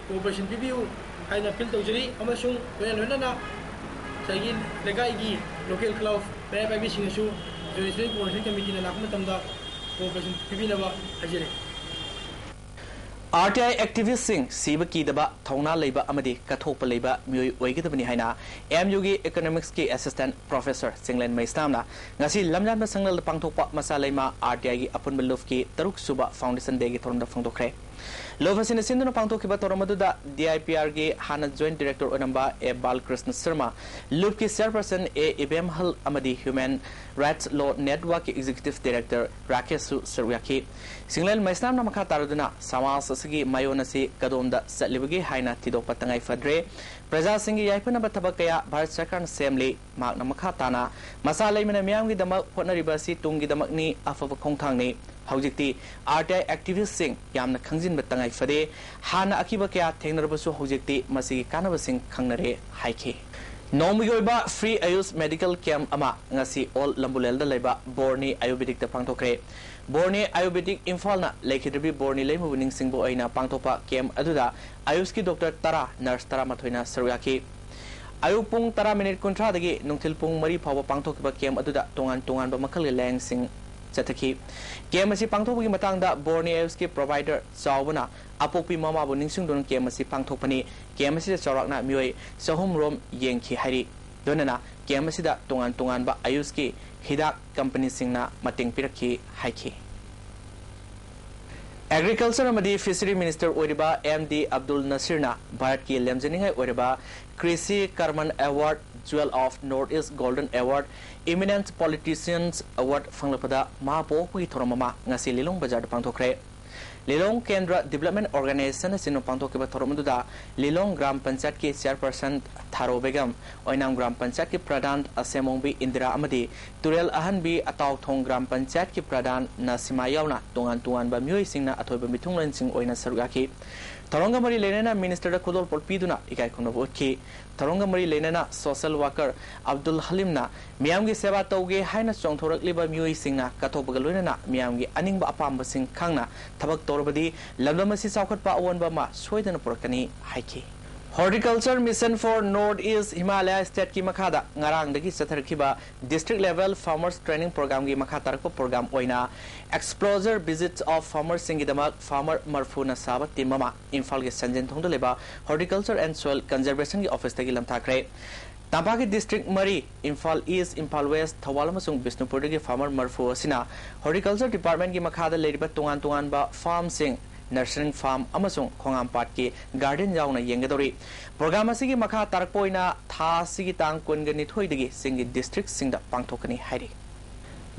cooperation ꯄꯤꯕꯤꯌꯨ ꯍꯥꯏꯅ appeal ꯇꯧꯖꯔꯤ ꯑꯃꯁꯨꯡ ꯂꯣꯏꯅ ꯂꯣꯏꯅꯅ ꯉꯁꯥꯏꯒꯤ ꯂꯩꯀꯥꯏꯒꯤ local club ꯃꯩꯔꯥ ꯄꯥꯏꯕꯤꯁꯤꯡꯅꯁꯨ Joint Student Coordination Committeeꯅ ꯂꯥꯛꯄ ꯃꯇꯝꯗ cooperation ꯄꯤꯕꯤꯅꯕ ꯍꯥꯏꯖꯔꯤ꯫ ꯑꯥꯔ ꯇꯤ ꯑꯥꯏ ꯑꯦꯛꯇꯤꯚꯤꯁ꯭ꯠꯁꯤꯡ ꯁꯤꯕ ꯀꯤꯗꯕ, ꯊꯧꯅꯥ ꯂꯩꯕ ꯑꯃꯗꯤ ꯀꯠꯊꯣꯛꯄ ꯂꯩꯕ ꯃꯤꯑꯣꯏ ꯑꯣꯏꯒꯗꯕꯅꯤ ꯍꯥꯏꯅ ꯑꯦꯝ ꯌꯨꯒꯤ ꯏꯀꯣꯅꯣꯃꯤꯛꯁꯀꯤ ꯑꯦꯁꯤꯁ꯭ꯇꯦꯟꯠ ꯄ꯭ꯔꯣꯐꯦꯁꯔ ꯆꯤꯡꯂꯦꯟ ꯃꯩꯁꯅꯥꯝꯅ ꯉꯁꯤ ꯂꯝꯌꯥꯟꯕ ꯁꯪꯂꯦꯜꯗ ꯄꯥꯡꯊꯣꯛꯄ ꯃꯆꯥ ꯂꯩꯃ ꯑꯥꯔ ꯇꯤ ꯑꯥꯏꯒꯤ ꯑꯄꯨꯟꯕ ꯂꯨꯞꯀꯤ ꯇꯔꯨꯛ ꯁꯨꯕ ꯐꯥꯎꯟꯗꯦꯁꯟ ꯗꯦꯒꯤ ꯊꯧꯔꯝꯗ ꯐꯣꯡꯗꯣꯛꯈ꯭ꯔꯦ꯫ ꯂꯨꯞ ꯑꯁꯤꯅ ꯁꯤꯟꯗꯨꯅ ꯄꯥꯡꯊꯣꯛꯈꯤꯕ ꯊꯧꯔꯝ ꯑꯗꯨꯗ ꯗꯤ ꯑꯥꯏ ꯄꯤ ꯑꯥꯔꯒꯤ ꯍꯥꯟꯅ ꯖꯣꯏꯟꯠ ꯗꯤꯔꯦꯛꯇꯔ ꯑꯣꯏꯔꯝꯕ ꯑꯦ ꯕꯥꯂꯀ꯭ꯔꯤꯁꯅ ꯁꯔꯃ, ꯂꯨꯞꯀꯤ ꯆꯦꯌꯔꯄꯔꯁꯟ ꯑꯦ ꯏꯕꯦꯝꯍꯜ ꯑꯃꯗꯤ ꯍ꯭ꯌꯨꯃꯦꯟ ꯔꯥꯏꯠꯁ ꯂꯣ ꯅꯦꯠꯋꯥꯔꯛꯀꯤ ꯑꯦꯛꯖꯤꯀ꯭ꯌꯨꯇꯤꯚ ꯗꯤꯔꯦꯛꯇꯔ ꯔꯥꯀꯦꯁꯁꯨ ꯁꯔꯨꯛ ꯌꯥꯈꯤ꯫ ꯆꯤꯡꯂꯦꯟ ꯃꯩꯁꯅꯥꯝꯅ ꯃꯈꯥ ꯇꯥꯔꯗꯨꯅ ꯁꯃꯥꯖ ꯑꯁꯤꯒꯤ ꯃꯥꯏꯑꯣꯟ ꯑꯁꯤ ꯀꯗꯣꯝꯗ ꯆꯠꯂꯤꯕꯒꯦ ꯍꯥꯏꯅ ꯊꯤꯗꯣꯛꯄ ꯇꯉꯥꯏ ꯐꯗ꯭ꯔꯦ꯫ ꯄ꯭ꯔꯖꯥꯁꯤꯡꯒꯤ ꯌꯥꯏꯐꯅꯕ ꯊꯕꯛ ꯀꯌꯥ ꯚꯥꯔꯠ ꯁꯔꯀꯥꯔꯅ ꯁꯦꯝꯂꯤ꯫ ꯃꯍꯥꯛꯅ ꯃꯈꯥ ꯇꯥꯅ ꯃꯆꯥ ꯂꯩꯃꯅ ꯃꯤꯌꯥꯝꯒꯤꯗꯃꯛ ꯍꯣꯠꯅꯔꯤꯕ ꯑꯁꯤ ꯇꯨꯡꯒꯤꯗꯃꯛꯅꯤ, ꯑꯐꯕ ꯈꯣꯡꯊꯥꯡꯅꯤ꯫ ꯍꯧꯖꯤꯛꯇꯤ ꯑꯥꯔ ꯇꯤ ꯑꯥꯏ ꯑꯦꯛꯇꯤꯚꯤꯁ꯭ꯠꯁꯤꯡ ꯌꯥꯝꯅ ꯈꯪꯖꯤꯟꯕ ꯇꯉꯥꯏ ꯐꯗꯦ꯫ ꯍꯥꯟꯅ ꯑꯀꯤꯕ ꯀꯌꯥ ꯊꯦꯡꯅꯔꯕꯁꯨ ꯍꯧꯖꯤꯛꯇꯤ ꯃꯁꯤꯒꯤ ꯀꯥꯟꯅꯕꯁꯤꯡ ꯈꯪꯅꯔꯦ ꯍꯥꯏꯈꯤ꯫ ꯅꯣꯡꯃꯒꯤ ꯑꯣꯏꯕ ꯐ꯭ꯔꯤ ꯑꯌꯨꯁ ꯃꯦꯗꯤꯀꯦꯜ ꯀꯦꯝꯞ ꯑꯃ ꯉꯁꯤ ꯑꯣꯜ ꯂꯝꯕꯨꯂꯦꯜꯗ ꯂꯩꯕ ꯕꯣꯔꯅꯤ ꯑꯌꯨꯔꯕꯦꯗꯤꯛꯇ ꯄꯥꯡꯊꯣꯛꯈ꯭ꯔꯦ꯫ ꯕꯣꯔꯅꯤ ꯑꯌꯨꯔꯕꯦꯗꯤꯛ ꯏꯝꯐꯥꯜꯅ ꯂꯩꯈꯤꯗ꯭ꯔꯕꯤ ꯕꯣꯔꯅꯤ ꯂꯩꯃꯕꯨ ꯅꯤꯡꯁꯤꯡꯕ ꯑꯣꯏꯅ ꯄꯥꯡꯊꯣꯛꯄ ꯀꯦꯝꯞ ꯑꯗꯨꯗ ꯑꯌꯨꯁꯀꯤ ꯗꯣꯛꯇꯔ ꯇꯔꯥ, ꯅꯔꯁ ꯇꯔꯥꯃꯥꯊꯣꯏꯅ ꯁꯔꯨꯛ ꯌꯥꯈꯤ꯫ ꯑꯌꯨꯛ ꯄꯨꯡ ꯇꯔꯥ ꯃꯤꯅꯤꯠ ꯀꯨꯟꯊ꯭ꯔꯥꯗꯒꯤ ꯅꯨꯡꯊꯤꯜ ꯄꯨꯡ ꯃꯔꯤ ꯐꯥꯎꯕ ꯄꯥꯡꯊꯣꯛꯈꯤꯕ ꯀꯦꯝꯞ ꯑꯗꯨꯗ ꯇꯣꯉꯥꯟ ꯇꯣꯉꯥꯟꯕ ꯃꯈꯜꯒꯤ ꯂꯥꯌꯦꯡꯁꯤꯡ ꯆꯠꯊꯈꯤ꯫ ꯀꯦꯝꯞ ꯑꯁꯤ ꯄꯥꯡꯊꯣꯛꯄꯒꯤ ꯃꯇꯥꯡꯗ ꯕꯣꯔꯅꯤ ꯑꯌꯨꯁꯀꯤ ꯄ꯭ꯔꯣꯚꯥꯏꯗꯔ ꯆꯥꯎꯕꯅ ꯑꯄꯣꯛꯄꯤ ꯃꯃꯥꯕꯨ ꯅꯤꯡꯁꯤꯡꯗꯨꯅ ꯀꯦꯝꯞ ꯑꯁꯤ ꯄꯥꯡꯊꯣꯛꯄꯅꯤ꯫ ꯀꯦꯝꯞ ꯑꯁꯤꯗ ꯆꯥꯎꯔꯥꯛꯅ ꯃꯤꯑꯣꯏ ꯆꯍꯨꯝ ꯔꯣꯝ ꯌꯦꯡꯈꯤ ꯍꯥꯏꯔꯤ꯫ ꯂꯣꯏꯅꯅ ꯀꯦꯝꯞ ꯑꯁꯤꯗ ꯇꯣꯉꯥꯟ ꯇꯣꯉꯥꯟꯕ ꯑꯌꯨꯁꯀꯤ ꯍꯤꯗꯥꯛ ꯀꯝꯄꯅꯤꯁꯤꯡꯅ ꯃꯇꯦꯡ ꯄꯤꯔꯛꯈꯤ ꯍꯥꯏꯈꯤ꯫ ꯑꯦꯒ꯭ꯔꯤꯀꯜꯆꯔ ꯑꯃꯗꯤ ꯐꯤꯁꯔꯤ ꯃꯤꯅꯤꯁꯇꯔ ꯑꯣꯏꯔꯤꯕ ꯑꯦꯝ ꯗꯤ ꯑꯕꯗꯨꯜ ꯅꯁꯤꯔꯅ ꯚꯥꯔꯠꯀꯤ ꯂꯦꯝꯖꯅꯤꯡꯉꯥꯏ ꯑꯣꯏꯔꯕ Krishi Karman award, jewel of north east golden award, eminent politicians award ꯐꯪꯂꯛꯄꯗ ꯃꯍꯥꯛꯄꯨ ꯑꯣꯛꯄꯒꯤ ꯊꯧꯔꯝ ꯑꯃ ꯉꯁꯤ ꯂꯤꯂꯣꯡ ꯕꯖꯥꯔꯗ ꯄꯥꯡꯊꯣꯛꯈ꯭ꯔꯦ꯫ ꯂꯤꯂꯣꯡ ꯀꯦꯟꯗ꯭ꯔ ꯗꯤꯕꯦꯂꯞꯃꯦꯟꯠ ꯑꯣꯔꯒꯅꯥꯏꯖꯦꯁꯟ ꯑꯁꯤꯅ ꯄꯥꯡꯊꯣꯛꯈꯤꯕ ꯊꯧꯔꯝ ꯑꯗꯨꯗ ꯂꯤꯂꯣꯡ ꯒ꯭ꯔꯥꯝ ꯄꯟꯆꯥꯌꯠꯀꯤ ꯆꯦꯌꯔꯄꯔꯁꯟ ꯊꯥꯔꯣ ꯕꯦꯒꯝ, ꯑꯣꯏꯅꯥꯝ ꯒ꯭ꯔꯥꯝ ꯄꯟꯆꯥꯌꯠꯀꯤ ꯄ꯭ꯔꯙꯥꯟ ꯑꯁꯦꯝꯃꯣꯡꯕꯤ ꯏꯟꯗꯤꯔꯥ ꯑꯃꯗꯤ ꯇꯨꯔꯦꯜ ꯑꯍꯟꯕꯤ ꯑꯇꯥꯎꯊꯣꯡ ꯒ꯭ꯔꯥꯝ ꯄꯟꯆꯥꯌꯠꯀꯤ ꯄ꯭ꯔꯙꯥꯟ ꯅꯁꯤꯃꯥ ꯌꯥꯎꯅ ꯇꯣꯉꯥꯟ ꯇꯣꯉꯥꯟꯕ ꯃꯤꯑꯣꯏꯁꯤꯡꯅ ꯑꯊꯣꯏꯕ ꯃꯤꯊꯨꯡꯂꯦꯟꯁꯤꯡ ꯑꯣꯏꯅ ꯁꯔꯨꯛ ꯌꯥꯈꯤ꯫ ꯊꯧꯔꯝꯒ ꯃꯔꯤ ꯂꯩꯅꯅ ꯃꯤꯅꯤꯁꯇꯔꯗ ꯈꯨꯗꯣꯜꯄꯣꯠ ꯄꯤꯗꯨꯅ ꯏꯀꯥꯏ ꯈꯨꯝꯅꯕ ꯎꯠꯈꯤ꯫ ꯊꯧꯔꯝꯒ ꯃꯔꯤ ꯂꯩꯅꯅ ꯁꯣꯁꯦꯜ ꯋꯥꯔꯀꯔ ꯑꯕꯗꯨꯜ ꯍꯂꯤꯝꯅ ꯃꯤꯌꯥꯝꯒꯤ ꯁꯦꯕꯥ ꯇꯧꯒꯦ ꯍꯥꯏꯅ ꯆꯣꯡꯊꯣꯔꯛꯂꯤꯕ ꯃꯤꯑꯣꯏꯁꯤꯡꯅ ꯀꯠꯊꯣꯛꯄꯒ ꯂꯣꯏꯅꯅ ꯃꯤꯌꯥꯝꯒꯤ ꯑꯅꯤꯡꯕ ꯑꯄꯥꯝꯕꯁꯤꯡ ꯈꯪꯅ ꯊꯕꯛ ꯇꯧꯔꯕꯗꯤ ꯂꯝꯗꯝ ꯑꯁꯤ ꯆꯥꯎꯈꯠꯄ ꯑꯑꯣꯟꯕ ꯑꯃ ꯁꯣꯏꯗꯅ ꯄꯨꯔꯛꯀꯅꯤ ꯍꯥꯏꯈꯤ꯫ Horticulture Mission for North East Himalaya Stateꯀꯤ ꯃꯈꯥꯗ ꯉꯔꯥꯡꯗꯒꯤ ꯆꯠꯊꯔꯛꯈꯤꯕ District Level Farmers Training Programꯒꯤ ꯃꯈꯥ ꯇꯥꯔꯛꯄ program ꯑꯣꯏꯅ Exposure Visit of Farmersꯁꯤꯡꯒꯤꯗꯃꯛ farmer ꯃꯔꯐꯨꯅ ꯁꯥꯕ team ꯑꯃ ꯏꯝꯐꯥꯜꯒꯤ ꯁꯟꯖꯦꯟ ꯊꯣꯡꯗ ꯂꯩꯕ Horticulture and Soil Conservationꯒꯤ officeꯇꯒꯤ ꯂꯝꯊꯥꯈ꯭ꯔꯦ꯫ ꯇꯝꯄꯥꯛꯀꯤ district ꯃꯔꯤ, ꯏꯝꯐꯥꯜ East, ꯏꯝꯐꯥꯜ West, ꯊꯧꯕꯥꯜ ꯑꯃꯁꯨꯡ ꯕꯤꯁꯅꯨꯄꯨꯔꯗꯒꯤ farmer ꯃꯔꯐꯨ ꯑꯁꯤꯅ Horticulture Departmentꯀꯤ ꯃꯈꯥꯗ ꯂꯩꯔꯤꯕ ꯇꯣꯉꯥꯟ ꯇꯣꯉꯥꯟꯕ farmꯁꯤꯡ, nurturing farm ꯑꯃꯁꯨꯡ ꯈꯣꯡꯍꯥꯝꯄꯥꯠꯀꯤ garden ꯌꯥꯎꯅ ꯌꯦꯡꯒꯗꯧꯔꯤ꯫ Program ꯑꯁꯤꯒꯤ ꯃꯈꯥ ꯇꯥꯔꯛꯄ ꯑꯣꯏꯅ ꯊꯥ ꯑꯁꯤꯒꯤ ꯇꯥꯡ ꯀꯨꯟꯒ ꯅꯤꯊꯣꯏꯗꯒꯤ ꯆꯤꯡꯒꯤ districtꯁꯤꯡꯗ ꯄꯥꯡꯊꯣꯛꯀꯅꯤ ꯍꯥꯏꯔꯤ꯫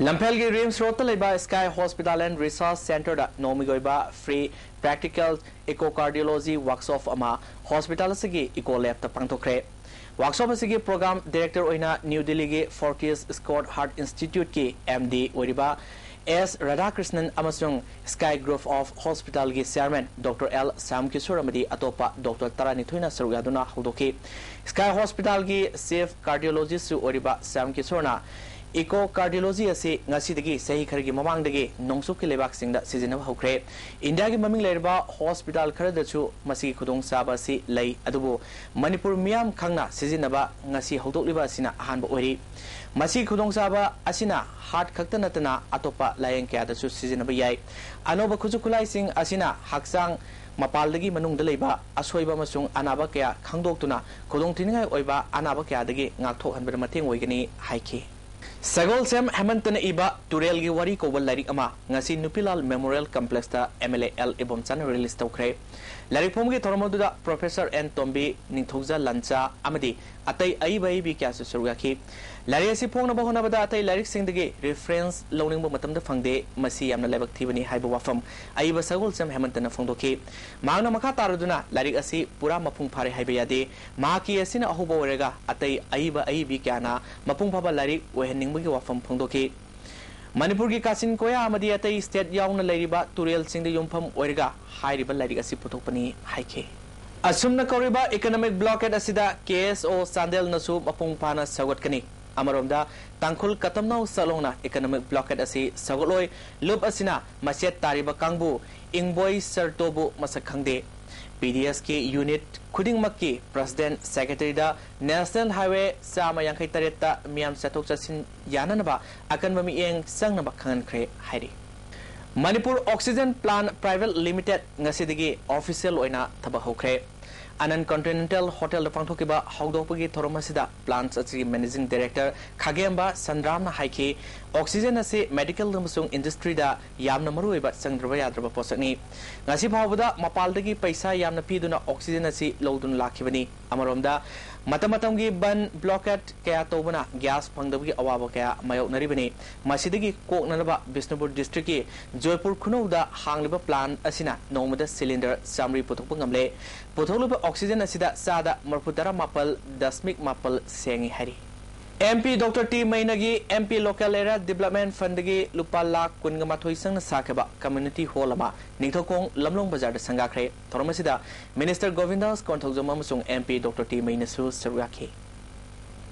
ꯂꯝꯐꯦꯜꯒꯤ RIMS roadꯇ ꯂꯩꯕ Sky Hospital and Research Centreꯗ ꯅꯣꯡꯃꯒꯤ ꯑꯣꯏꯕ free practical echocardiology workshop ꯑꯃ hospital ꯑꯁꯤꯒꯤ echo labꯇ ꯄꯥꯡꯊꯣꯛꯈ꯭ꯔꯦ꯫ Workshop ꯑꯁꯤꯒꯤ program director ꯑꯣꯏꯅ ꯅ꯭ꯌꯨ ꯗꯤꯜꯂꯤꯒꯤ Fortis Scott Heart Instituteꯀꯤ MD ꯑꯣꯏꯔꯤꯕ S ꯔꯥꯙꯥꯀ꯭ꯔꯤꯁꯅꯟ ꯑꯃꯁꯨꯡ Sky Group of Hospitalꯒꯤ chairman Doctor L Shyam Kishore ꯑꯃꯗꯤ ꯑꯇꯣꯞꯄ doctor ꯇꯔꯥꯅꯤꯊꯣꯏꯅ ꯁꯔꯨꯛ ꯌꯥꯗꯨꯅ ꯍꯧꯗꯣꯛꯈꯤ꯫ Sky Hospitalꯒꯤ chief cardiologistꯁꯨ ꯑꯣꯏꯔꯤꯕ ꯁ꯭ꯌꯥꯝ ꯀꯤꯁꯣꯔꯅ echocardiology ꯑꯁꯤ ꯉꯁꯤꯗꯒꯤ ꯆꯍꯤ ꯈꯔꯒꯤ ꯃꯃꯥꯡꯗꯒꯤ ꯅꯣꯡꯆꯨꯞꯀꯤ ꯂꯩꯕꯥꯛꯁꯤꯡꯗ ꯁꯤꯖꯤꯟꯅꯕ ꯍꯧꯈ꯭ꯔꯦ꯫ ꯏꯟꯗꯤꯌꯥꯒꯤ ꯃꯃꯤꯡ ꯂꯩꯔꯕ hospital ꯈꯔꯗꯁꯨ ꯃꯁꯤꯒꯤ ꯈꯨꯗꯣꯡꯆꯥꯕ ꯑꯁꯤ ꯂꯩ, ꯑꯗꯨꯕꯨ ꯃꯅꯤꯄꯨꯔ ꯃꯤꯌꯥꯝ ꯈꯪꯅ ꯁꯤꯖꯤꯟꯅꯕ ꯉꯁꯤ ꯍꯧꯗꯣꯛꯂꯤꯕ ꯑꯁꯤꯅ ꯑꯍꯥꯟꯕ ꯑꯣꯏꯔꯤ꯫ ꯃꯁꯤꯒꯤ ꯈꯨꯗꯣꯡꯆꯥꯕ ꯑꯁꯤꯅ heart ꯈꯛꯇ ꯅꯠꯇꯅ ꯑꯇꯣꯞꯄ ꯂꯥꯌꯦꯡ ꯀꯌꯥꯗꯁꯨ ꯁꯤꯖꯤꯟꯅꯕ ꯌꯥꯏ꯫ ꯑꯅꯧꯕ ꯈꯨꯠꯁꯨ ꯈꯨꯠꯂꯥꯏꯁꯤꯡ ꯑꯁꯤꯅ ꯍꯛꯆꯥꯡ ꯃꯄꯥꯜꯗꯒꯤ ꯃꯅꯨꯡꯗ ꯂꯩꯕ ꯑꯁꯣꯏꯕ ꯑꯃꯁꯨꯡ ꯑꯅꯥꯕ ꯀꯌꯥ ꯈꯪꯗꯣꯛꯇꯨꯅ ꯈꯨꯗꯣꯡꯊꯤꯅꯤꯡꯉꯥꯏ ꯑꯣꯏꯕ ꯑꯅꯥꯕ ꯀꯌꯥꯗꯒꯤ ꯉꯥꯛꯊꯣꯛꯍꯟꯕꯗ ꯃꯇꯦꯡ ꯑꯣꯏꯒꯅꯤ ꯍꯥꯏꯈꯤ꯫ ꯁꯒꯣꯜꯁꯦꯝ ꯍꯦꯃꯟꯇꯅ ꯏꯕ ꯇꯨꯔꯦꯜꯒꯤ ꯋꯥꯔꯤ ꯀꯧꯕ ꯂꯥꯏꯔꯤꯛ ꯑꯃ ꯉꯁꯤ ꯅꯨꯄꯤꯂꯥꯜ Memorial Complexꯇ MLA L ꯏꯕꯣꯝꯆꯥꯅ release ꯇꯧꯈ꯭ꯔꯦ꯫ ꯂꯥꯏꯔꯤꯛ ꯐꯣꯡꯕꯒꯤ ꯊꯧꯔꯝ ꯑꯗꯨꯗ Professor N ꯇꯣꯝꯕꯤ, ꯅꯤꯡꯊꯧꯖ ꯂꯟꯆꯥ ꯑꯃꯗꯤ ꯑꯇꯩ ꯑꯏꯕ ꯑꯏꯕꯤ ꯀꯌꯥꯁꯨ ꯁꯔꯨꯛ ꯌꯥꯈꯤ꯫ ꯂꯥꯏꯔꯤꯛ ꯑꯁꯤ ꯐꯣꯡꯅꯕ ꯍꯣꯠꯅꯕꯗ ꯑꯇꯩ ꯂꯥꯏꯔꯤꯛꯁꯤꯡꯗꯒꯤ reference ꯂꯧꯅꯤꯡꯕ ꯃꯇꯝꯗ ꯐꯪꯗꯦ, ꯃꯁꯤ ꯌꯥꯝꯅ ꯂꯥꯏꯕꯛ ꯊꯤꯕꯅꯤ ꯍꯥꯏꯕ ꯋꯥꯐꯝ ꯑꯏꯕ ꯁꯒꯣꯜꯁꯦꯝ ꯍꯦꯃꯟꯇꯅ ꯐꯣꯡꯗꯣꯛꯈꯤ꯫ ꯃꯍꯥꯛꯅ ꯃꯈꯥ ꯇꯥꯔꯗꯨꯅ ꯂꯥꯏꯔꯤꯛ ꯑꯁꯤ ꯄꯨꯔꯥ ꯃꯄꯨꯡ ꯐꯥꯔꯦ ꯍꯥꯏꯕ ꯌꯥꯗꯦ꯫ ꯃꯍꯥꯛꯀꯤ ꯑꯁꯤꯅ ꯑꯍꯧꯕ ꯑꯣꯏꯔꯒ ꯑꯇꯩ ꯑꯏꯕ ꯑꯏꯕꯤ ꯀꯌꯥꯅ ꯃꯄꯨꯡ ꯐꯥꯕ ꯂꯥꯏꯔꯤꯛ ꯑꯣꯏꯍꯟꯅꯤꯡꯕꯒꯤ ꯋꯥꯐꯝ ꯐꯣꯡꯗꯣꯛꯈꯤ꯫ ꯃꯅꯤꯄꯨꯔꯒꯤ ꯀꯥꯆꯤꯟ ꯀꯣꯌꯥ ꯑꯃꯗꯤ ꯑꯇꯩ state ꯌꯥꯎꯅ ꯂꯩꯔꯤꯕ ꯇꯨꯔꯦꯜꯁꯤꯡꯗ ꯌꯨꯝꯐꯝ ꯑꯣꯏꯔꯒ ꯍꯥꯏꯔꯤꯕ ꯂꯥꯏꯔꯤꯛ ꯑꯁꯤ ꯄꯨꯊꯣꯛꯄꯅꯤ ꯍꯥꯏꯈꯤ꯫ ꯑꯁꯨꯝꯅ ꯀꯧꯔꯤꯕ economic blockade ꯑꯁꯤꯗ KSO ꯆꯥꯟꯗꯦꯜꯅꯁꯨ ꯃꯄꯨꯡ ꯐꯥꯅ ꯁꯧꯒꯠꯀꯅꯤ꯫ ꯑꯃꯔꯣꯝꯗ ꯇꯥꯡꯈꯨꯜ ꯀꯇꯝꯅꯥꯎ ꯆꯠꯂꯣꯡꯅ economic blockade ꯑꯁꯤ ꯁꯧꯒꯠꯂꯣꯏ꯫ ꯂꯨꯞ ꯑꯁꯤꯅ ꯃꯆꯦꯠ ꯇꯥꯔꯤꯕ ꯀꯥꯡꯕꯨ ꯏꯪꯕꯣꯏ ꯁꯔꯇꯣꯕꯨ ꯃꯁꯛ ꯈꯪꯗꯦ꯫ ꯄꯤ ꯗꯤ ꯑꯦꯁꯀꯤ ꯌꯨꯅꯤꯠ ꯈꯨꯗꯤꯡꯃꯛꯀꯤ ꯄ꯭ꯔꯁꯤꯗꯦꯟꯠ, ꯁꯦꯀ꯭ꯔꯦꯇꯔꯤꯗ ꯅꯦꯁꯅꯦꯜ ꯍꯥꯏꯋꯦ ꯆꯥꯝꯃ ꯌꯥꯡꯈꯩ ꯇꯔꯦꯠꯇ ꯃꯤꯌꯥꯝ ꯆꯠꯊꯣꯛ ꯆꯠꯁꯤꯟ ꯌꯥꯅꯅꯕ ꯑꯀꯟꯕ ꯃꯤꯠꯌꯦꯡ ꯆꯪꯅꯕ ꯈꯪꯍꯟꯈ꯭ꯔꯦ ꯍꯥꯏꯔꯤ꯫ Manipur oxygen plant private limited ꯉꯁꯤꯗꯒꯤ ꯑꯣꯐꯤꯁꯤꯌꯦꯜ ꯑꯣꯏꯅ ꯊꯕꯛ ꯍꯧꯈ꯭ꯔꯦ꯫ ꯑꯅꯟ ꯀꯟꯇꯤꯅꯦꯟꯇꯦꯜ ꯍꯣꯇꯦꯜꯗ ꯄꯥꯡꯊꯣꯛꯈꯤꯕ ꯍꯧꯗꯣꯛꯄꯒꯤ ꯊꯧꯔꯝ ꯑꯁꯤꯗ ꯄ꯭ꯂꯥꯟꯠ ꯑꯁꯤꯒꯤ ꯃꯦꯅꯦꯖꯤꯡ ꯗꯥꯏꯔꯦꯛꯇꯔ ꯈꯥꯒꯦꯝꯕ ꯁꯟꯗ꯭ꯔꯥꯝꯅ ꯍꯥꯏꯈꯤ, ꯑꯣꯛꯁꯤꯖꯦꯟ ꯑꯁꯤ ꯃꯦꯗꯤꯀꯦꯜ ꯑꯃꯁꯨꯡ ꯏꯟꯗꯁꯇ꯭ꯔꯤꯗ ꯌꯥꯝꯅ ꯃꯔꯨꯑꯣꯏꯕ ꯆꯪꯗ꯭ꯔꯕ ꯌꯥꯗ꯭ꯔꯕ ꯄꯣꯠꯁꯛꯅꯤ꯫ ꯉꯁꯤ ꯐꯥꯎꯕꯗ ꯃꯄꯥꯜꯗꯒꯤ ꯄꯩꯁꯥ ꯌꯥꯝꯅ ꯄꯤꯗꯨꯅ ꯑꯣꯛꯁꯤꯖꯦꯟ ꯑꯁꯤ ꯂꯧꯗꯨꯅ ꯂꯥꯛꯈꯤꯕꯅꯤ꯫ ꯑꯃꯔꯣꯝꯗ, ꯃꯇꯝ ꯃꯇꯝꯒꯤ ꯕꯟ, ꯕ꯭ꯂꯣꯀꯦꯠ ꯀꯌꯥ ꯇꯧꯕꯅ ꯒ꯭ꯌꯥꯁ ꯐꯪꯗꯕꯒꯤ ꯑꯋꯥꯕ ꯀꯌꯥ ꯃꯥꯌꯣꯛꯅꯔꯤꯕꯅꯤ꯫ ꯃꯁꯤꯗꯒꯤ ꯀꯣꯛꯅꯅꯕ ꯕꯤꯁꯅꯨꯄꯨꯔ ꯗꯤꯁꯇ꯭ꯔꯤꯛꯀꯤ ꯖꯣꯏꯄꯨꯔ ꯈꯨꯅꯧꯗ ꯍꯥꯡꯂꯤꯕ ꯄ꯭ꯂꯥꯟꯠ ꯑꯁꯤꯅ ꯅꯣꯡꯃꯗ ꯁꯤꯂꯤꯟꯗꯔ ꯆꯥꯃꯔꯤ ꯄꯨꯊꯣꯛꯄ ꯉꯝꯂꯦ꯫ ꯄꯨꯊꯣꯛꯂꯤꯕ ꯑꯣꯛꯁꯤꯖꯦꯟ ꯑꯁꯤꯗ ꯆꯥꯗ ꯃꯔꯤꯐꯨ ꯇꯔꯥ ꯃꯥꯄꯜ ꯗꯁꯃꯤꯛ ꯃꯥꯄꯜ ꯁꯦꯡꯉꯤ ꯍꯥꯏꯔꯤ꯫ ꯑꯦꯝ ꯄꯤ ꯗꯣꯛꯇꯔ ꯇꯤ ꯃꯩꯅꯥꯒꯤ M P local area development ꯐꯟꯗꯒꯤ ꯂꯨꯄꯥ ꯂꯥꯈ ꯀꯨꯟꯒ ꯃꯥꯊꯣꯏ ꯆꯪꯅ ꯁꯥꯈꯤꯕ ꯀꯝꯃ꯭ꯌꯨꯅꯤꯇꯤ ꯍꯣꯜ ꯑꯃ ꯅꯤꯡꯊꯧꯈꯣꯡ ꯂꯝꯂꯣꯡ ꯕꯖꯥꯔꯗ ꯁꯪꯒꯥꯈ꯭ꯔꯦ꯫ ꯊꯧꯔꯝ ꯑꯁꯤꯗ ꯃꯤꯅꯤꯁꯇꯔ ꯒꯣꯕꯤꯟꯗꯥꯁ ꯀꯣꯟꯊꯧꯖꯝ ꯑꯃꯁꯨꯡ ꯑꯦꯝ ꯄꯤ ꯗꯣꯛꯇꯔ ꯇꯤ ꯃꯩꯅꯥꯁꯨ ꯁꯔꯨꯛ ꯌꯥꯈꯤ꯫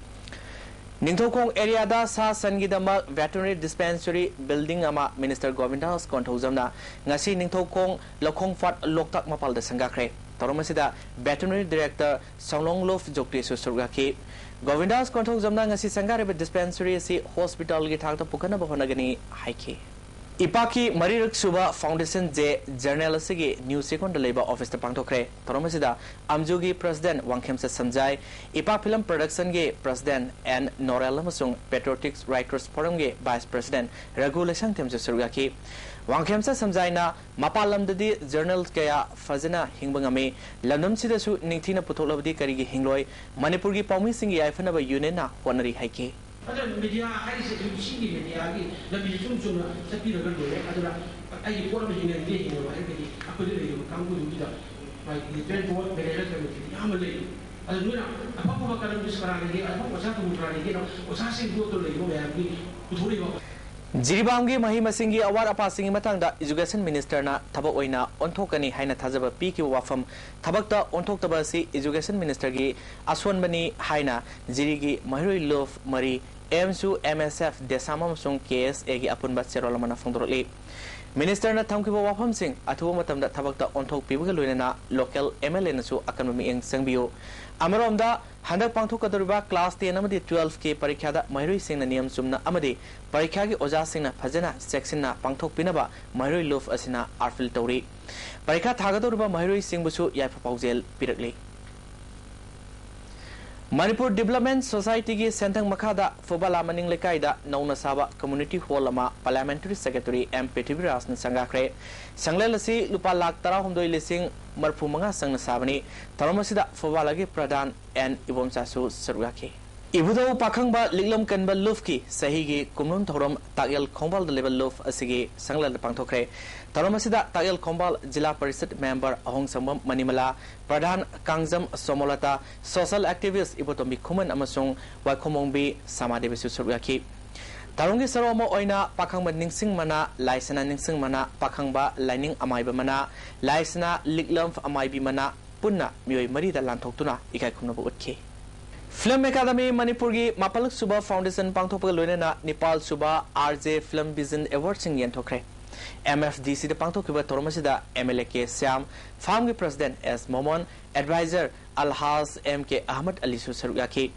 ꯅꯤꯡꯊꯧꯈꯣꯡ ꯑꯦꯔꯤꯌꯥꯗ ꯁꯥ ꯁꯟꯒꯤꯗꯃꯛ ꯚꯦꯇꯔꯤꯅꯔꯤ ꯗꯤꯁꯄꯦꯟꯁꯔꯤ ꯕꯤꯜꯗꯤꯡ ꯑꯃ ꯃꯤꯅꯤꯁꯇꯔ ꯒꯣꯕꯤꯟꯗꯥꯁ ꯀꯣꯟꯊꯧꯖꯝꯅ ꯉꯁꯤ ꯅꯤꯡꯊꯧꯈꯣꯡ ꯂꯧꯈꯣꯡ ꯐꯥꯠ ꯂꯣꯛꯇꯥꯛ ꯃꯄꯥꯜꯗ ꯁꯪꯒꯥꯈ꯭ꯔꯦ꯫ ꯊꯧꯔꯝ ꯑꯁꯤꯗ ꯚꯦꯇꯔꯤꯅꯔꯤ ꯗꯥꯏꯔꯦꯛꯇꯔ ꯁꯣꯡꯂꯣꯡꯂꯨꯞ ꯖꯣꯛꯇꯦꯁꯨ ꯁꯔꯨꯛ ꯌꯥꯈꯤ꯫ ꯒꯣꯕꯤꯟꯗꯥꯁ ꯀꯣꯟꯊꯧꯖꯝꯅ ꯉꯁꯤ ꯁꯪꯒꯥꯔꯤꯕ ꯗꯤꯁꯄꯦꯟꯁꯔꯤ ꯑꯁꯤ ꯍꯣꯁꯄꯤꯇꯥꯜꯒꯤ ꯊꯥꯛꯇ ꯄꯨꯈꯠꯅꯕ ꯍꯣꯠꯅꯒꯅꯤ ꯍꯥꯏꯈꯤ꯫ ꯏꯄꯥꯛꯀꯤ ꯃꯔꯤꯔꯛ ꯁꯨꯕ ꯐꯥꯎꯟꯗꯦꯁꯟ ꯗꯦ ꯖꯔꯅꯦꯜ ꯑꯁꯤꯒꯤ ꯅ꯭ꯌꯨ ꯆꯦꯛꯀꯣꯟꯗ ꯂꯩꯕ ꯑꯣꯐꯤꯁꯇ ꯄꯥꯡꯊꯣꯛꯈ꯭ꯔꯦ꯫ ꯊꯧꯔꯝ ꯑꯁꯤꯗ ꯑꯝꯖꯨꯒꯤ ꯄ꯭ꯔꯁꯤꯗꯦꯟꯠ ꯋꯥꯡꯈꯦꯝꯆꯠ ꯁꯝꯖꯥꯏ, ꯏꯄꯥꯛ ꯐꯤꯂꯝ ꯄ꯭ꯔꯗꯛꯁꯟꯒꯤ ꯄ꯭ꯔꯁꯤꯗꯦꯟꯠ ꯑꯦꯟ ꯅꯣꯔꯦꯜ ꯑꯃꯁꯨꯡ ꯄꯦꯇ꯭ꯔꯣꯇꯤꯛꯁ ꯔꯥꯏꯇꯔꯁ ꯐꯣꯔꯝꯒꯤ ꯚꯥꯏꯁ ꯄ꯭ꯔꯁꯤꯗꯦꯟꯠ ꯔꯘꯨ ꯂꯩꯁꯥꯡꯊꯦꯝꯁꯨ ꯁꯔꯨꯛ ꯌꯥꯈꯤ꯫ ꯋꯥꯡꯈꯦꯝꯆꯠ ꯁꯝꯖꯥꯏꯅ ꯃꯄꯥꯟ ꯂꯝꯗꯗꯤ ꯖꯔꯅꯦꯜ ꯀꯌꯥ ꯐꯖꯅ ꯍꯤꯡꯕ ꯉꯝꯃꯤ, ꯂꯝꯗꯝꯁꯤꯗꯁꯨ ꯅꯤꯡꯊꯤꯅ ꯄꯨꯊꯣꯛꯂꯕꯗꯤ ꯀꯔꯤꯒꯤ ꯍꯤꯡꯂꯣꯏ? ꯃꯅꯤꯄꯨꯔꯒꯤ ꯄꯥꯎꯃꯤꯁꯤꯡꯒꯤ ꯌꯥꯏꯐꯅꯕ ꯌꯨꯅꯤꯌꯟꯅ ꯍꯣꯠꯅꯔꯤ ꯍꯥꯏꯈꯤ꯫ ꯑꯗꯨꯅ ꯃꯦꯗꯤꯌꯥ ꯍꯥꯏꯔꯤꯁꯦ ꯍꯧꯖꯤꯛ ꯁꯤꯒꯤ ꯃꯦꯗꯤꯌꯥꯒꯤ ꯂꯝꯕꯤꯁꯦ ꯆꯨꯝ ꯆꯨꯝꯅ ꯆꯠꯄꯤꯔꯒ ꯂꯣꯏꯔꯦ꯫ ꯑꯗꯨꯅ ꯑꯩꯒꯤ ꯄꯣꯠ ꯑꯃ ꯍꯤꯡꯅꯅꯤꯡꯗꯦ ꯍꯤꯡꯅꯕ ꯍꯥꯏꯔꯒꯗꯤ ꯑꯩꯈꯣꯏꯗ ꯂꯩꯔꯤꯕ ꯀꯥꯡꯕꯨꯗꯨꯒꯤꯗ ꯃꯥꯒꯤ ꯂꯤꯇꯔꯦꯜ ꯕꯣꯔꯗ ꯃꯦꯅꯦꯖꯔ ꯀꯃꯤꯇꯤꯗꯤ ꯌꯥꯝꯅ ꯂꯩ꯫ ꯑꯗꯨ ꯅꯣꯏꯅ ꯑꯐ ꯑꯐꯕ ꯀꯂꯝꯅꯤꯁ ꯀꯅꯥ ꯂꯩꯒꯦ, ꯑꯐꯕ ꯑꯣꯖꯥ ꯀꯅꯥ ꯂꯩꯒꯦꯅ ꯑꯣꯖꯥꯁꯤꯡ ꯒ꯭ꯔꯨꯞꯇ ꯂꯩꯕ ꯃꯌꯥꯝꯒꯤ ꯄꯨꯊꯣꯔꯛꯏꯕ꯫ ꯖꯤꯔꯤꯕꯥꯝꯒꯤ ꯃꯍꯩ ꯃꯁꯤꯡꯒꯤ ꯑꯋꯥꯠ ꯑꯄꯥꯁꯤꯡꯒꯤ ꯃꯇꯥꯡꯗ ꯏꯖꯨꯀꯦꯁꯟ ꯃꯤꯅꯤꯁꯇꯔꯅ ꯊꯕꯛ ꯑꯣꯏꯅ ꯑꯣꯟꯊꯣꯛꯀꯅꯤ ꯍꯥꯏꯅ ꯊꯥꯖꯕ ꯄꯤꯈꯤꯕ ꯋꯥꯐꯝ ꯊꯕꯛꯇ ꯑꯣꯟꯊꯣꯛꯇꯕ ꯑꯁꯤ ꯏꯖꯨꯀꯦꯁꯟ ꯃꯤꯅꯤꯁꯇꯔꯒꯤ ꯑꯁꯣꯟꯕꯅꯤ ꯍꯥꯏꯅ ꯖꯤꯔꯤꯒꯤ ꯃꯍꯩꯔꯣꯏ ꯂꯨꯞ ꯃꯔꯤ, ꯑꯦꯝꯁꯨ, ꯑꯦꯝ ꯑꯦꯁ ꯑꯦꯐ, ꯗꯦꯁꯥꯝ ꯑꯃꯁꯨꯡ ꯀꯦ ꯑꯦꯁ ꯑꯦꯒꯤ ꯑꯄꯨꯟꯕ ꯆꯦꯔꯣꯜ ꯑꯃꯅ ꯐꯣꯡꯗꯣꯔꯛꯂꯤ꯫ ꯃꯤꯅꯤꯁꯇꯔꯅ ꯊꯝꯈꯤꯕ ꯋꯥꯐꯝꯁꯤꯡ ꯑꯊꯨꯕ ꯃꯇꯝꯗ ꯊꯕꯛꯇ ꯑꯣꯟꯊꯣꯛꯄꯤꯕꯒ ꯂꯣꯏꯅꯅ ꯂꯣꯀꯦꯜ ꯑꯦꯝ ꯑꯦꯜ ꯑꯦꯅꯁꯨ ꯑꯀꯟꯕ ꯃꯤꯠꯌꯦꯡ ꯆꯪꯕꯤꯌꯨ꯫ ꯑꯃꯔꯣꯝꯗ, ꯍꯟꯗꯛ ꯄꯥꯡꯊꯣꯛꯀꯗꯧꯔꯤꯕ ꯀ꯭ꯂꯥꯁ ꯇꯦꯟ ꯑꯃꯗꯤ ꯇꯨꯋꯦꯜꯐꯀꯤ ꯄꯔꯤꯈ꯭ꯌꯥꯗ ꯃꯍꯩꯔꯣꯏꯁꯤꯡꯅ ꯅꯤꯌꯝ ꯆꯨꯝꯅ ꯑꯃꯗꯤ ꯄꯔꯤꯈ꯭ꯌꯥꯒꯤ ꯑꯣꯖꯥꯁꯤꯡꯅ ꯐꯖꯅ ꯆꯦꯛꯁꯤꯟꯅ ꯄꯥꯡꯊꯣꯛꯄꯤꯅꯕ ꯃꯍꯩꯔꯣꯏ ꯂꯨꯞ ꯑꯁꯤꯅ ꯑꯥꯔꯐꯤꯜ ꯇꯧꯔꯤ꯫ ꯄꯔꯤꯈ꯭ꯌꯥ ꯊꯥꯒꯗꯧꯔꯤꯕ ꯃꯍꯩꯔꯣꯏꯁꯤꯡꯕꯨꯁꯨ ꯌꯥꯏꯐ ꯄꯥꯎꯖꯦꯜ ꯄꯤꯔꯛꯂꯤ꯫ ꯃꯅꯤꯄꯨꯔ ꯗꯤꯕꯂꯞꯃꯦꯟ ꯁꯣꯁꯥꯏꯇꯤꯒꯤ ꯁꯦꯟꯊꯪ ꯃꯈꯥꯗ ꯐꯨꯕꯥꯂꯥ ꯃꯅꯤꯡ ꯂꯩꯀꯥꯏꯗ ꯅꯧꯅ ꯁꯥꯕ ꯀꯝꯃ꯭ꯌꯨꯅꯤꯇꯤ ꯍꯣꯜ ꯑꯃ ꯄꯥꯔꯂꯤꯌꯥꯃꯦꯟꯇꯔꯤ ꯁꯦꯀ꯭ꯔꯦꯇꯔꯤ ꯑꯦꯝ ꯄ꯭ꯔꯤꯊꯤꯕꯤꯔꯥꯖꯅ ꯁꯪꯒꯥꯈ꯭ꯔꯦ꯫ ꯁꯪꯂꯦꯟ ꯑꯁꯤ ꯂꯨꯄꯥ ꯂꯥꯈ ꯇꯔꯥꯍꯨꯝꯗꯣꯏ ꯂꯤꯁꯤꯡ ꯃꯔꯤꯐꯨ ꯃꯉꯥ ꯆꯪꯅ ꯁꯥꯕꯅꯤ꯫ ꯊꯧꯔꯝ ꯑꯁꯤꯗ ꯐꯨꯕꯥꯂꯥꯒꯤ ꯄ꯭ꯔꯙꯥꯟ ꯑꯦꯟ ꯏꯕꯣꯝꯆꯥꯁꯨ ꯁꯔꯨꯛ ꯌꯥꯈꯤ꯫ ꯏꯕꯨꯙꯧ ꯄꯥꯈꯪꯕ ꯂꯤꯛꯂꯝ ꯀꯟꯕ ꯂꯨꯞꯀꯤ ꯆꯍꯤꯒꯤ ꯀꯨꯝꯂꯣꯟ ꯊꯧꯔꯝ ꯇꯥꯛꯌꯦꯜ ꯈꯣꯡꯕꯥꯜꯗ ꯂꯩꯕ ꯂꯨꯞ ꯑꯁꯤꯒꯤ ꯁꯪꯂꯦꯟꯗ ꯄꯥꯡꯊꯣꯛꯈ꯭ꯔꯦ꯫ ꯊꯧꯔꯝ ꯑꯁꯤꯗ ꯇꯥꯛꯌꯦꯜ ꯈꯣꯡꯕꯥꯜ ꯖꯤꯂꯥ ꯄꯔꯤꯁꯠ ꯃꯦꯝꯕꯔ ꯑꯍꯣꯡꯁꯪꯕꯝ ꯃꯅꯤꯃꯂꯥ, ꯄ꯭ꯔꯙꯥꯟ ꯀꯥꯡꯖꯝ ꯁꯣꯃꯣꯂꯇꯥ, ꯁꯣꯁꯦꯜ ꯑꯦꯛꯇꯤꯚꯤꯁ꯭ꯠ ꯏꯕꯣꯇꯣꯝꯕꯤ ꯈꯨꯃꯟ ꯑꯃꯁꯨꯡ ꯋꯥꯏꯈꯣꯝꯕꯣꯡꯕꯤ ꯁꯃꯥꯗꯦꯕꯤꯁꯨ ꯁꯔꯨꯛ ꯌꯥꯈꯤ꯫ ꯊꯧꯔꯝꯒꯤ ꯁꯔꯨꯛ ꯑꯃ ꯑꯣꯏꯅ ꯄꯥꯈꯪꯕ ꯅꯤꯡꯁꯤꯡ ꯃꯅꯥ, ꯂꯥꯏꯁꯅꯥ ꯅꯤꯡꯁꯤꯡ ꯃꯅꯥ, ꯄꯥꯈꯪꯕ ꯂꯥꯏꯅꯤꯡ ꯑꯃꯥꯏꯕ ꯃꯅꯥ, ꯂꯥꯏꯁꯅꯥ ꯂꯤꯛꯂꯝ ꯑꯃꯥꯏꯕꯤ ꯃꯅꯥ, ꯄꯨꯟꯅ ꯃꯤꯑꯣꯏ ꯃꯔꯤꯗ ꯂꯥꯟꯊꯣꯛꯇꯨꯅ ꯏꯀꯥꯏ ꯈꯨꯝꯅꯕ ꯎꯠꯈꯤ꯫ ꯐꯤꯂꯝ ꯑꯦꯀꯥꯗꯃꯤ ꯃꯅꯤꯄꯨꯔꯒꯤ ꯃꯥꯄꯜꯂꯛ ꯁꯨꯕ ꯐꯥꯎꯟꯗꯦꯁꯟ ꯄꯥꯡꯊꯣꯛꯄꯒ ꯂꯣꯏꯅꯅ ꯅꯤꯄꯥꯜ ꯁꯨꯕ ꯑꯥꯔ ꯖꯦ ꯐꯤꯂꯝ ꯚꯤꯖꯟ ꯑꯦꯋꯥꯔꯗꯁꯤꯡ ꯌꯦꯟꯊꯣꯛꯈ꯭ꯔꯦ꯫ ꯑꯦꯝ ꯑꯦꯐ ꯗꯤ ꯁꯤꯗ ꯄꯥꯡꯊꯣꯛꯈꯤꯕ ꯊꯧꯔꯝ ꯑꯁꯤꯗ M L A K Shyam, ꯐꯥꯝꯒꯤ president S Momon, adviser Alhaj M K Ahmad ꯑꯂꯤꯁꯨ ꯁꯔꯨꯛ ꯌꯥꯈꯤ꯫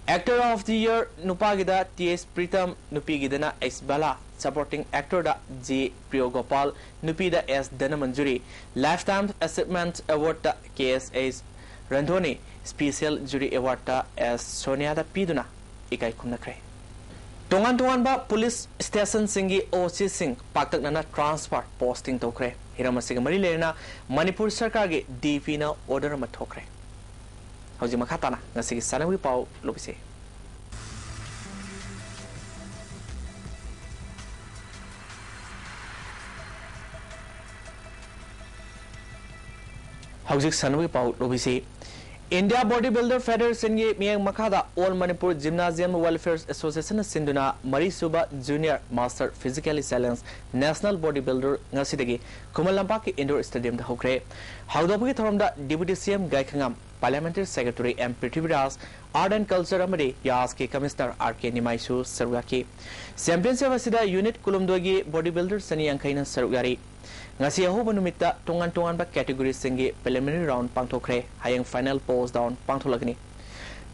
ꯑꯦꯛꯇꯔ ꯑꯣꯐ ꯗꯤ ꯌꯔ ꯅꯨꯄꯥꯒꯤꯗ ꯇꯤ ꯑꯦꯁ ꯄ꯭ꯔꯤꯇꯝ, ꯅꯨꯄꯤꯒꯤꯗꯅ ꯑꯩꯁ ꯕꯂꯥ, ꯁꯄꯣꯔꯇꯤꯡ ꯑꯦꯛꯇꯔꯗ ꯖꯤ ꯄ꯭ꯔꯤꯌꯣꯒꯣꯄꯥꯜ, ꯅꯨꯄꯤꯗ S Dhanamanjuri, lifetime achievement ꯑꯦꯋꯥꯔꯗꯇ K S H Randhoni, special jury ꯑꯦꯋꯥꯔꯗꯇ ꯑꯦꯁ ꯁꯣꯅꯤꯌꯥꯗ ꯄꯤꯗꯨꯅ ꯏꯀꯥꯏ ꯈꯨꯝꯅꯈ꯭ꯔꯦ꯫ ꯇꯣꯉꯥꯟ ꯇꯣꯉꯥꯟꯕ ꯄꯨꯂꯤꯁ ꯁ꯭ꯇꯦꯁꯟꯁꯤꯡꯒꯤ ꯑꯣ ꯁꯤꯁꯤꯡ ꯄꯥꯛꯇꯛꯅꯅ ꯇ꯭ꯔꯥꯟꯁꯐꯔ ꯄꯣꯁꯇꯤꯡ ꯇꯧꯈ꯭ꯔꯦ꯫ ꯍꯤꯔꯝ ꯑꯁꯤꯒ ꯃꯔꯤ ꯂꯩꯅꯅ ꯃꯅꯤꯄꯨꯔ ꯁꯔꯀꯥꯔꯒꯤ ꯗꯤ ꯄꯤꯅ ꯑꯣꯔꯗꯔ ꯑꯃ ꯊꯣꯛꯈ꯭ꯔꯦ꯫ ꯍꯧꯖꯤꯛ ꯃꯈꯥ ꯇꯥꯅ ꯉꯁꯤꯒꯤ ꯁꯥꯟꯅꯕꯒꯤ ꯄꯥꯎ ꯂꯧꯕꯤꯁꯤ꯫ ꯍꯧꯖꯤꯛ ꯁꯥꯟꯅꯕꯒꯤ ꯄꯥꯎ ꯂꯧꯕꯤꯁꯤ꯫ India Body Builder Federation ꯒꯤ ꯃꯤꯠꯌꯦꯡ ꯃꯈꯥꯗ All Manipur Gymnasium Welfare Association ꯅ ꯁꯤꯟꯗꯨꯅ ꯃꯔꯤꯁꯨꯕ Junior Master Physically Challenge National Body Builder ꯉꯁꯤꯗꯒꯤ ꯈꯨꯃꯟ ꯂꯝꯄꯥꯛꯀꯤ Indoor Stadium ꯗ ꯍꯧꯈ꯭ꯔꯦ꯫ ꯍꯧꯗꯣꯛꯄꯒꯤ ꯊꯧꯔꯝꯗ Deputy C M ꯒꯥꯏꯈꯉꯝ, Parliamentary Secretary M Prithviraj, Art and Culture ꯑꯃꯗꯤ ꯌꯥꯁꯀꯤ Commissioner R K ꯅꯤꯃꯥꯏꯁꯨ ꯁꯔꯨꯛ ꯌꯥꯈꯤ꯫ Championship ꯑꯁꯤꯗ unit ꯀꯨꯟꯍꯨꯝꯗꯣꯏꯒꯤ body builder ꯆꯅꯤ ꯌꯥꯡꯈꯩꯅ ꯁꯔꯨꯛ ꯌꯥꯔꯤ꯫ ꯉꯁꯤ ꯑꯍꯧꯕ ꯅꯨꯃꯤꯠꯇ ꯇꯣꯉꯥꯟ ꯇꯣꯉꯥꯟꯕ category ꯁꯤꯡꯒꯤ preliminary round ꯄꯥꯡꯊꯣꯛꯈ꯭ꯔꯦ꯫ ꯍꯌꯦꯡ final post down ꯄꯥꯡꯊꯣꯛꯂꯒꯅꯤ꯫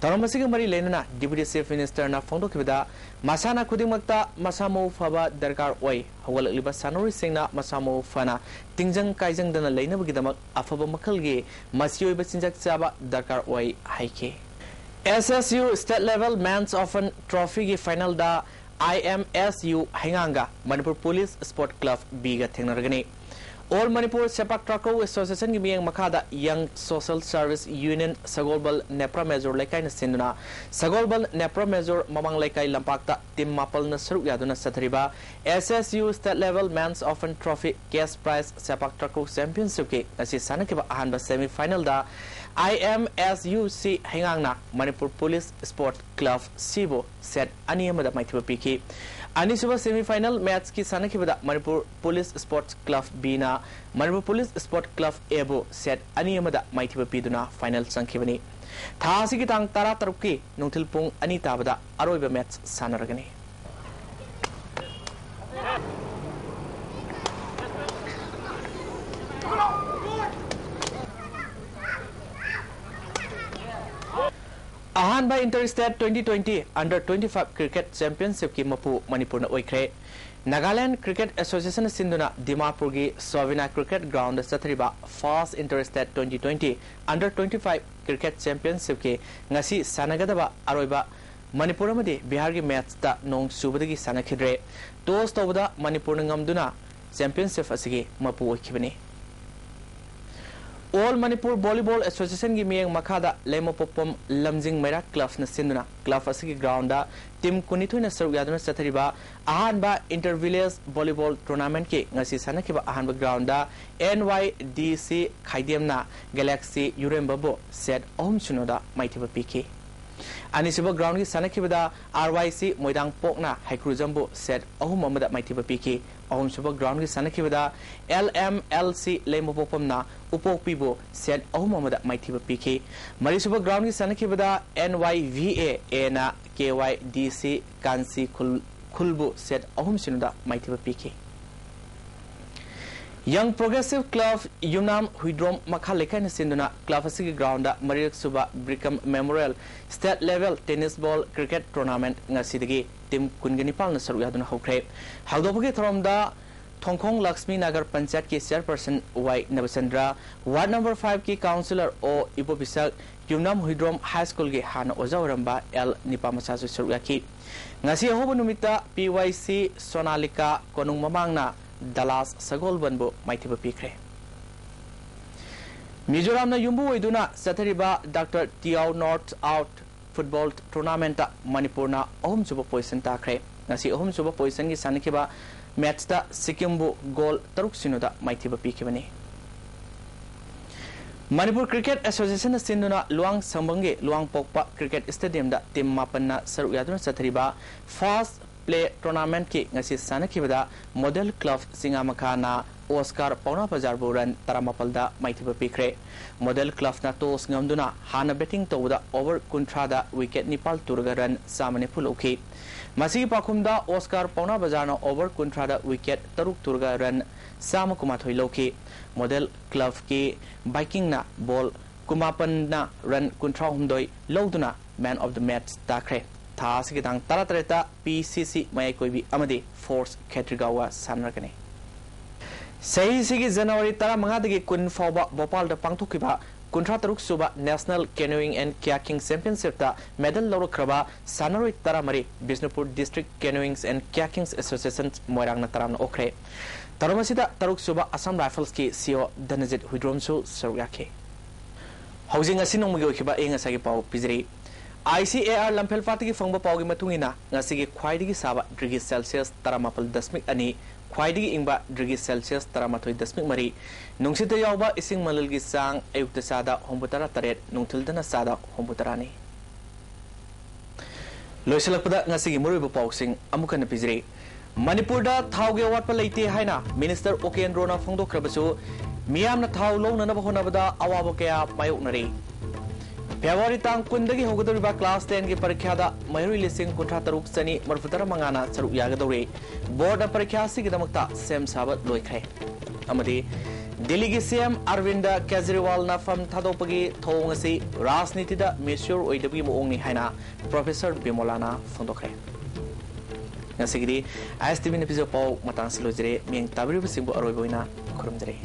ꯊꯧꯔꯝ ꯑꯁꯤꯒ ꯃꯔꯤ ꯂꯩꯅꯅ Deputy Chief Minister ꯅ ꯐꯣꯡꯗꯣꯛꯈꯤꯕꯗ, ꯃꯁꯥꯟꯅ ꯈꯨꯗꯤꯡꯃꯛꯇ ꯃꯁꯥ ꯃꯎ ꯐꯕ ꯗꯔꯀꯥꯔ ꯑꯣꯏ꯫ ꯍꯧꯒꯠꯂꯛꯂꯤꯕ ꯁꯥꯟꯅꯔꯣꯏꯁꯤꯡꯅ ꯃꯁꯥ ꯃꯎ ꯐꯅ ꯇꯤꯡꯖꯪ ꯀꯥꯏꯖꯪꯗꯅ ꯂꯩꯅꯕꯒꯤꯗꯃꯛ ꯑꯐꯕ ꯃꯈꯜꯒꯤ ꯃꯆꯤ ꯑꯣꯏꯕ ꯆꯤꯟꯖꯥꯛ ꯆꯥꯕ ꯗꯔꯀꯥꯔ ꯑꯣꯏ ꯍꯥꯏꯈꯤ꯫ S S U State Level Men's Open Trophy ꯒꯤ final the I M S U ꯍꯩꯉꯥꯡꯒ Manipur Police Sport Club B ꯒ ꯊꯦꯡꯅꯔꯒꯅꯤ꯫ All Manipur Sepak Takraw Association ꯒꯤ ꯃꯤꯠꯌꯦꯡ ꯃꯈꯥꯗ Young Social Service Union Sagolband Nepra major ꯂꯩꯀꯥꯏꯅ ꯁꯤꯟꯗꯨꯅ ꯁꯒꯣꯜꯕꯜ ꯅꯦꯄ꯭ꯔꯥ ꯃꯦꯖꯣꯔ ꯃꯃꯥꯡ ꯂꯩꯀꯥꯏ ꯂꯝꯄꯥꯛꯇ team ꯃꯥꯄꯜꯅ ꯁꯔꯨꯛ ꯌꯥꯗꯨꯅ ꯆꯠꯊꯔꯤꯕ S S U State Level Men's Open Trophy Cash Prize Sepak Takraw Championship ꯀꯤ ꯉꯁꯤ ꯁꯥꯟꯅꯈꯤꯕ ꯑꯍꯥꯟꯕ semi final the I M S U C ꯍꯩꯉꯥꯡꯅ Manipur Police Sport Club C ꯕꯨ set ꯑꯅꯤ ꯑꯃꯗ ꯃꯥꯏꯊꯤꯕ ꯄꯤꯈꯤ꯫ ꯑꯅꯤꯁꯨꯕ semi final match ꯀꯤ ꯁꯥꯟꯅꯈꯤꯕꯗ Manipur Police Sports Club B ꯅ Manipur Police Sport Club A ꯕꯨ set ꯑꯅꯤ ꯑꯃꯗ ꯃꯥꯏꯊꯤꯕ ꯄꯤꯗꯨꯅ final ꯆꯪꯈꯤꯕꯅꯤ꯫ ꯊꯥ ꯑꯁꯤꯒꯤ ꯇꯥꯡ ꯇꯔꯥꯇꯔꯨꯛꯀꯤ ꯅꯨꯡꯊꯤꯜ ꯄꯨꯡ ꯑꯅꯤ ꯇꯥꯕꯗ ꯑꯔꯣꯏꯕ match ꯁꯥꯟꯅꯔꯒꯅꯤ꯫ ꯑꯍꯥꯟꯕ Inter State twenty twenty Under twenty-five Cricket Championship ꯀꯤ ꯃꯄꯨ ꯃꯅꯤꯄꯨꯔꯅ ꯑꯣꯏꯈ꯭ꯔꯦ꯫ Nagaland Cricket Association ꯅ ꯁꯤꯟꯗꯨꯅ ꯗꯤꯃꯥꯄꯨꯔꯒꯤ Sovina Cricket Ground ꯗ ꯆꯠꯊꯔꯤꯕ First Inter State twenty twenty Under twenty-five Cricket Championship ꯀꯤ ꯉꯁꯤ ꯁꯥꯟꯅꯒꯗꯕ ꯑꯔꯣꯏꯕ ꯃꯅꯤꯄꯨꯔ ꯑꯃꯗꯤ ꯕꯤꯍꯥꯔꯒꯤ match ꯇ ꯅꯣꯡ ꯆꯨꯕꯗꯒꯤ ꯁꯥꯟꯅꯈꯤꯗ꯭ꯔꯦ꯫ Toss ꯇꯧꯕꯗ ꯃꯅꯤꯄꯨꯔꯅ ꯉꯝꯗꯨꯅ championship ꯑꯁꯤꯒꯤ ꯃꯄꯨ ꯑꯣꯏꯈꯤꯕꯅꯤ꯫ All Manipur Volleyball Association ꯒꯤ ꯃꯤꯠꯌꯦꯡ ꯃꯈꯥꯗ ꯂꯩꯃꯄꯣꯛꯄꯝ ꯂꯝꯖꯤꯡ ꯃꯩꯔꯥ club ꯅ ꯁꯤꯟꯗꯨꯅ club ꯑꯁꯤꯒꯤ ground ꯇ team ꯀꯨꯟꯅꯤꯊꯣꯏꯅ ꯁꯔꯨꯛ ꯌꯥꯗꯨꯅ ꯆꯠꯊꯔꯤꯕ ꯑꯍꯥꯟꯕ Inter Village Volleyball Tournament ꯀꯤ ꯉꯁꯤ ꯁꯥꯟꯅꯈꯤꯕ ꯑꯍꯥꯟꯕ ground ꯇ N Y D C ꯈꯥꯏꯗꯦꯝꯅ Galaxy ꯌꯨꯔꯦꯝꯕꯕꯨ set ꯑꯍꯨꯝ ꯁꯤꯅꯣꯗ ꯃꯥꯏꯊꯤꯕ ꯄꯤꯈꯤ꯫ ꯑꯅꯤꯁꯨꯕ ground ꯀꯤ ꯁꯥꯟꯅꯈꯤꯕꯗ R Y C ꯃꯣꯏꯔꯥꯡꯄꯣꯛꯅ ꯍꯩꯀ꯭ꯔꯨꯖꯝꯕꯨ set ꯑꯍꯨꯝ ꯑꯃꯗ ꯃꯥꯏꯊꯤꯕ ꯄꯤꯈꯤ꯫ ꯑꯍꯨꯝꯁꯨꯕ ground ꯀꯤ ꯁꯥꯟꯅꯈꯤꯕꯗ L M L C ꯂꯩꯃꯄꯣꯛꯄꯝꯅ ꯎꯄꯣꯛꯄꯤꯕꯨ set ꯑꯍꯨꯝ ꯑꯃꯗ ꯃꯥꯏꯊꯤꯕ ꯄꯤꯈꯤ꯫ ꯃꯔꯤꯁꯨꯕ ground ꯀꯤ ꯁꯥꯟꯅꯈꯤꯕꯗ N Y V A A ꯅ K Y D C ꯀꯥꯟꯆꯤ ꯈꯨꯜ, ꯈꯨꯜꯕꯨ set ꯑꯍꯨꯝ ꯁꯤꯅꯣꯗ ꯃꯥꯏꯊꯤꯕ ꯄꯤꯈꯤ꯫ Young Progressive Club ꯌꯨꯝꯅꯥꯝ ꯍꯨꯏꯗ꯭ꯔꯣꯝ ꯃꯈꯥ ꯂꯩꯀꯥꯏꯅ ꯁꯤꯟꯗꯨꯅ club ꯑꯁꯤꯒꯤ ground ꯇ ꯃꯔꯤꯔꯛ ꯁꯨꯕ Brigham Memorial State Level Tennis Ball Cricket Tournament ꯉꯁꯤꯗꯒꯤ team ꯀꯨꯟꯒ ꯅꯤꯄꯥꯜꯅ ꯁꯔꯨꯛ ꯌꯥꯗꯨꯅ ꯍꯧꯈ꯭ꯔꯦ꯫ ꯍꯧꯗꯣꯛꯄꯒꯤ ꯊꯧꯔꯝꯗ ꯊꯣꯡꯈꯣꯡ ꯂꯛꯁꯃꯤ ꯅꯒꯔ ꯄꯟꯆꯥꯌꯠꯀꯤ chairperson Y ꯅꯕꯆꯟꯗ꯭ꯔ, ward number five ꯀꯤ councillor O ꯏꯕꯣꯕꯤꯁꯛ, ꯌꯨꯝꯅꯥꯝ ꯍꯨꯏꯗ꯭ꯔꯣꯝ high school ꯒꯤ ꯍꯥꯟꯅ ꯑꯣꯖꯥ ꯑꯣꯏꯔꯝꯕ L ꯅꯤꯄꯥꯃꯆꯥꯁꯨ ꯁꯔꯨꯛ ꯌꯥꯈꯤ꯫ ꯉꯁꯤ ꯑꯍꯧꯕ ꯅꯨꯃꯤꯠꯇ P Y C ꯁꯣꯅꯥꯂꯤꯀꯥ ꯀꯣꯅꯨꯡ ꯃꯃꯥꯡꯅ ꯗꯂꯥꯁ ꯁꯒꯣꯜꯕꯟꯕꯨ ꯃꯥꯏꯊꯤꯕ ꯄꯤꯈ꯭ꯔꯦ꯫ ꯃꯤꯖꯣꯔꯥꯝꯅ ꯌꯨꯝꯕꯨ ꯑꯣꯏꯗꯨꯅ ꯆꯠꯊꯔꯤꯕ Doctor Tiao Not Out football tournament ꯇ ꯃꯅꯤꯄꯨꯔꯅ ꯑꯍꯨꯝꯁꯨꯕ position ꯇꯥꯈ꯭ꯔꯦ꯫ ꯉꯁꯤ ꯑꯍꯨꯝꯁꯨꯕ position ꯒꯤ ꯁꯥꯟꯅꯈꯤꯕ match ꯇ ꯁꯤꯛꯀꯤꯝꯕꯨ goal ꯇꯔꯨꯛ ꯁꯤꯅꯣꯗ ꯃꯥꯏꯊꯤꯕ ꯄꯤꯈꯤꯕꯅꯤ꯫ ꯃꯅꯤꯄꯨꯔ Cricket Association ꯅ ꯁꯤꯟꯗꯨꯅ ꯂꯨꯋꯥꯡ ꯁꯝꯕꯝꯒꯤ ꯂꯨꯋꯥꯡꯄꯣꯛꯄ Cricket Stadium ꯗ team ꯃꯥꯄꯟꯅ ꯁꯔꯨꯛ ꯌꯥꯗꯨꯅ ꯆꯠꯊꯔꯤꯕ First Play Tournament ꯀꯤ ꯉꯁꯤ ꯁꯥꯟꯅꯈꯤꯕꯗ Model Club ꯆꯤꯡꯉꯥꯃꯈꯥꯅ Oscar ꯄꯥꯎꯅꯥ ꯕꯖꯥꯔꯕꯨ run ꯇꯔꯥꯃꯥꯄꯜꯗ ꯃꯥꯏꯊꯤꯕ ꯄꯤꯈ꯭ꯔꯦ꯫ Model Club ꯅ toss ꯉꯝꯗꯨꯅ ꯍꯥꯟꯅ batting ꯇꯧꯕꯗ over ꯀꯨꯟꯊ꯭ꯔꯥꯗ wicket ꯅꯤꯄꯥꯜ ꯇꯨꯔꯒ run ꯆꯥꯝꯃ ꯅꯤꯐꯨ ꯂꯧꯈꯤ꯫ ꯃꯁꯤꯒꯤ ꯄꯥꯎꯈꯨꯝꯗ Oscar ꯄꯥꯎꯅꯥ ꯕꯖꯥꯔꯅ over ꯀꯨꯟꯊ꯭ꯔꯥꯗ wicket ꯇꯔꯨꯛ ꯇꯨꯔꯒ run ꯆꯥꯝꯃ ꯀꯨꯟꯃꯥꯊꯣꯏ ꯂꯧꯈꯤ꯫ Model Club ꯀꯤ ꯕꯥꯏꯀꯤꯡꯅ ball ꯀꯨꯟꯃꯥꯄꯟꯅ run ꯀꯨꯟꯊ꯭ꯔꯥꯍꯨꯝꯗꯣꯏ ꯂꯧꯗꯨꯅ man of the match ꯇꯥꯈ꯭ꯔꯦ꯫ ꯊꯥ ꯑꯁꯤꯒꯤ ꯇꯥꯡ ꯇꯔꯥꯇꯔꯦꯠꯇ P C C ꯃꯌꯥꯏ ꯀꯣꯏꯕꯤ ꯑꯃꯗꯤ Force ꯈꯦꯇ꯭ꯔꯤꯒꯥꯎꯒ ꯁꯥꯟꯅꯔꯒꯅꯤ꯫ ꯆꯍꯤꯁꯤꯒꯤ January ꯇꯔꯥꯃꯉꯥꯗꯒꯤ ꯀꯨꯟ ꯐꯥꯎꯕ ꯚꯣꯄꯥꯜꯗ ꯄꯥꯡꯊꯣꯛꯈꯤꯕ ꯀꯨꯟꯊ꯭ꯔꯥ ꯇꯔꯨꯛ ꯁꯨꯕ National Canoeing and Kayaking Championship ꯇ medal ꯂꯧꯔꯛꯈ꯭ꯔꯕ ꯁꯥꯟꯅꯔꯣꯏ ꯇꯔꯥꯃꯔꯤ Bishnupur District Canoeing and Kayaking Association ꯃꯣꯏꯔꯥꯡꯅ ꯇꯔꯥꯝꯅ ꯑꯣꯛꯈ꯭ꯔꯦ꯫ ꯊꯧꯔꯝ ꯑꯁꯤꯗ ꯇꯔꯨꯛ ꯁꯨꯕ ꯑꯁꯥꯝ ꯔꯥꯏꯐꯜꯁꯀꯤ ꯁꯤ ꯏ ꯑꯣ ꯙꯅꯖꯤꯠ ꯍꯨꯏꯗ꯭ꯔꯣꯝꯁꯨ ꯁꯔꯨꯛ ꯌꯥꯈꯤ꯫ ꯍꯧꯖꯤꯛ ꯉꯁꯤ ꯅꯣꯡꯃꯒꯤ ꯑꯣꯏꯈꯤꯕ ꯑꯌꯤꯡ ꯑꯁꯥꯒꯤ ꯄꯥꯎ ꯄꯤꯖꯔꯤ꯫ ꯑꯥꯏ ꯁꯤ ꯑꯦ ꯑꯥꯔ ꯂꯝꯐꯦꯜꯄꯥꯠꯇꯒꯤ ꯐꯪꯕ ꯄꯥꯎꯒꯤ ꯃꯇꯨꯡ ꯏꯟꯅ, ꯉꯁꯤꯒꯤ ꯈ꯭ꯋꯥꯏꯗꯒꯤ ꯁꯥꯕ ꯗꯤꯒ꯭ꯔꯤ ꯁꯦꯜꯁꯤꯌꯁ ꯇꯔꯥꯃꯥꯄꯜ ꯗꯁꯃꯤꯛ ꯑꯅꯤ, ꯈ꯭ꯋꯥꯏꯗꯒꯤ ꯏꯪꯕ ꯗꯤꯒ꯭ꯔꯤ ꯁꯦꯜꯁꯤꯌꯁ ꯇꯔꯥꯃꯥꯊꯣꯏ ꯗꯁꯃꯤꯛ ꯃꯔꯤ, ꯅꯨꯡꯁꯤꯠꯇ ꯌꯥꯎꯕ ꯏꯁꯤꯡ ꯃꯅꯤꯜꯒꯤ ꯆꯥꯡ ꯑꯌꯨꯛꯇ ꯆꯥꯗ ꯍꯨꯝꯐꯨꯇꯔꯥ ꯇꯔꯦꯠ, ꯅꯨꯡꯊꯤꯜꯗꯅ ꯆꯥꯗ ꯍꯨꯝꯐꯨꯇꯔꯥꯅꯤ꯫ ꯂꯣꯏꯁꯤꯜꯂꯛꯄꯗ ꯉꯁꯤꯒꯤ ꯃꯔꯨꯑꯣꯏꯕ ꯄꯥꯎꯁꯤꯡ ꯑꯃꯨꯛ ꯍꯟꯅ ꯄꯤꯖꯔꯤ꯫ ꯃꯅꯤꯄꯨꯔꯗ ꯊꯥꯎꯒꯤ ꯑꯋꯥꯠꯄ ꯂꯩꯇꯦ ꯍꯥꯏꯅ ꯃꯤꯅꯤꯁꯇꯔ ꯎꯀꯦꯟꯗ꯭ꯔꯣꯅ ꯐꯣꯡꯗꯣꯛꯈ꯭ꯔꯕꯁꯨ, ꯃꯤꯌꯥꯝꯅ ꯊꯥꯎ ꯂꯧꯅꯅꯕ ꯍꯣꯠꯅꯕꯗ ꯑꯋꯥꯕ ꯀꯌꯥ ꯃꯥꯌꯣꯛꯅꯔꯤ꯫ ꯐꯦꯕ꯭ꯔꯨꯋꯥꯔꯤ ꯇꯥꯡ ꯀꯨꯟꯗꯒꯤ ꯍꯧꯒꯗꯧꯔꯤꯕ ꯀ꯭ꯂꯥꯁ ꯇꯦꯟꯒꯤ ꯄꯔꯤꯈ꯭ꯌꯥꯗ ꯃꯍꯩꯔꯣꯏ ꯂꯤꯁꯤꯡ ꯀꯨꯟꯊ꯭ꯔꯥ ꯇꯔꯨꯛ ꯆꯅꯤ ꯃꯔꯤꯐꯨꯇꯔꯥ ꯃꯉꯥꯅ ꯁꯔꯨꯛ ꯌꯥꯒꯗꯧꯔꯤ꯫ ꯕꯣꯔꯗꯅ ꯄꯔꯤꯈ꯭ꯌꯥ ꯑꯁꯤꯒꯤꯗꯃꯛꯇ ꯁꯦꯝ ꯁꯥꯕ ꯂꯣꯏꯈ꯭ꯔꯦ꯫ ꯑꯃꯗꯤ ꯗꯤꯜꯂꯤꯒꯤ ꯁꯤ ꯑꯦꯝ ꯑꯔꯕꯤꯟꯗ ꯀꯦꯖꯔꯤꯋꯥꯜꯅ ꯐꯝ ꯊꯥꯗꯣꯛꯄꯒꯤ ꯊꯧꯑꯣꯡ ꯑꯁꯤ ꯔꯥꯖꯅꯤꯇꯤꯗ ꯃꯦꯆ꯭ꯌꯣꯔ ꯑꯣꯏꯗꯕꯒꯤ ꯃꯑꯣꯡꯅꯤ ꯍꯥꯏꯅ ꯄ꯭ꯔꯣꯐꯦꯁꯔ ꯕꯤꯃꯣꯂꯥꯅ ꯐꯣꯡꯗꯣꯛꯈ꯭ꯔꯦ꯫ ꯉꯁꯤꯒꯤꯗꯤ ꯑꯥꯏ ꯑꯦꯁ ꯇꯤ ꯚꯤꯅ ꯄꯤꯖꯕ ꯄꯥꯎ ꯃꯇꯥꯡꯁꯤ ꯂꯣꯏꯖꯔꯦ꯫ ꯃꯤꯠꯌꯦꯡ ꯇꯥꯕꯤꯔꯤꯕꯁꯤꯡꯕꯨ ꯑꯔꯣꯏꯕ ꯑꯣꯏꯅ ꯈꯨꯔꯨꯝꯖꯔꯤ꯫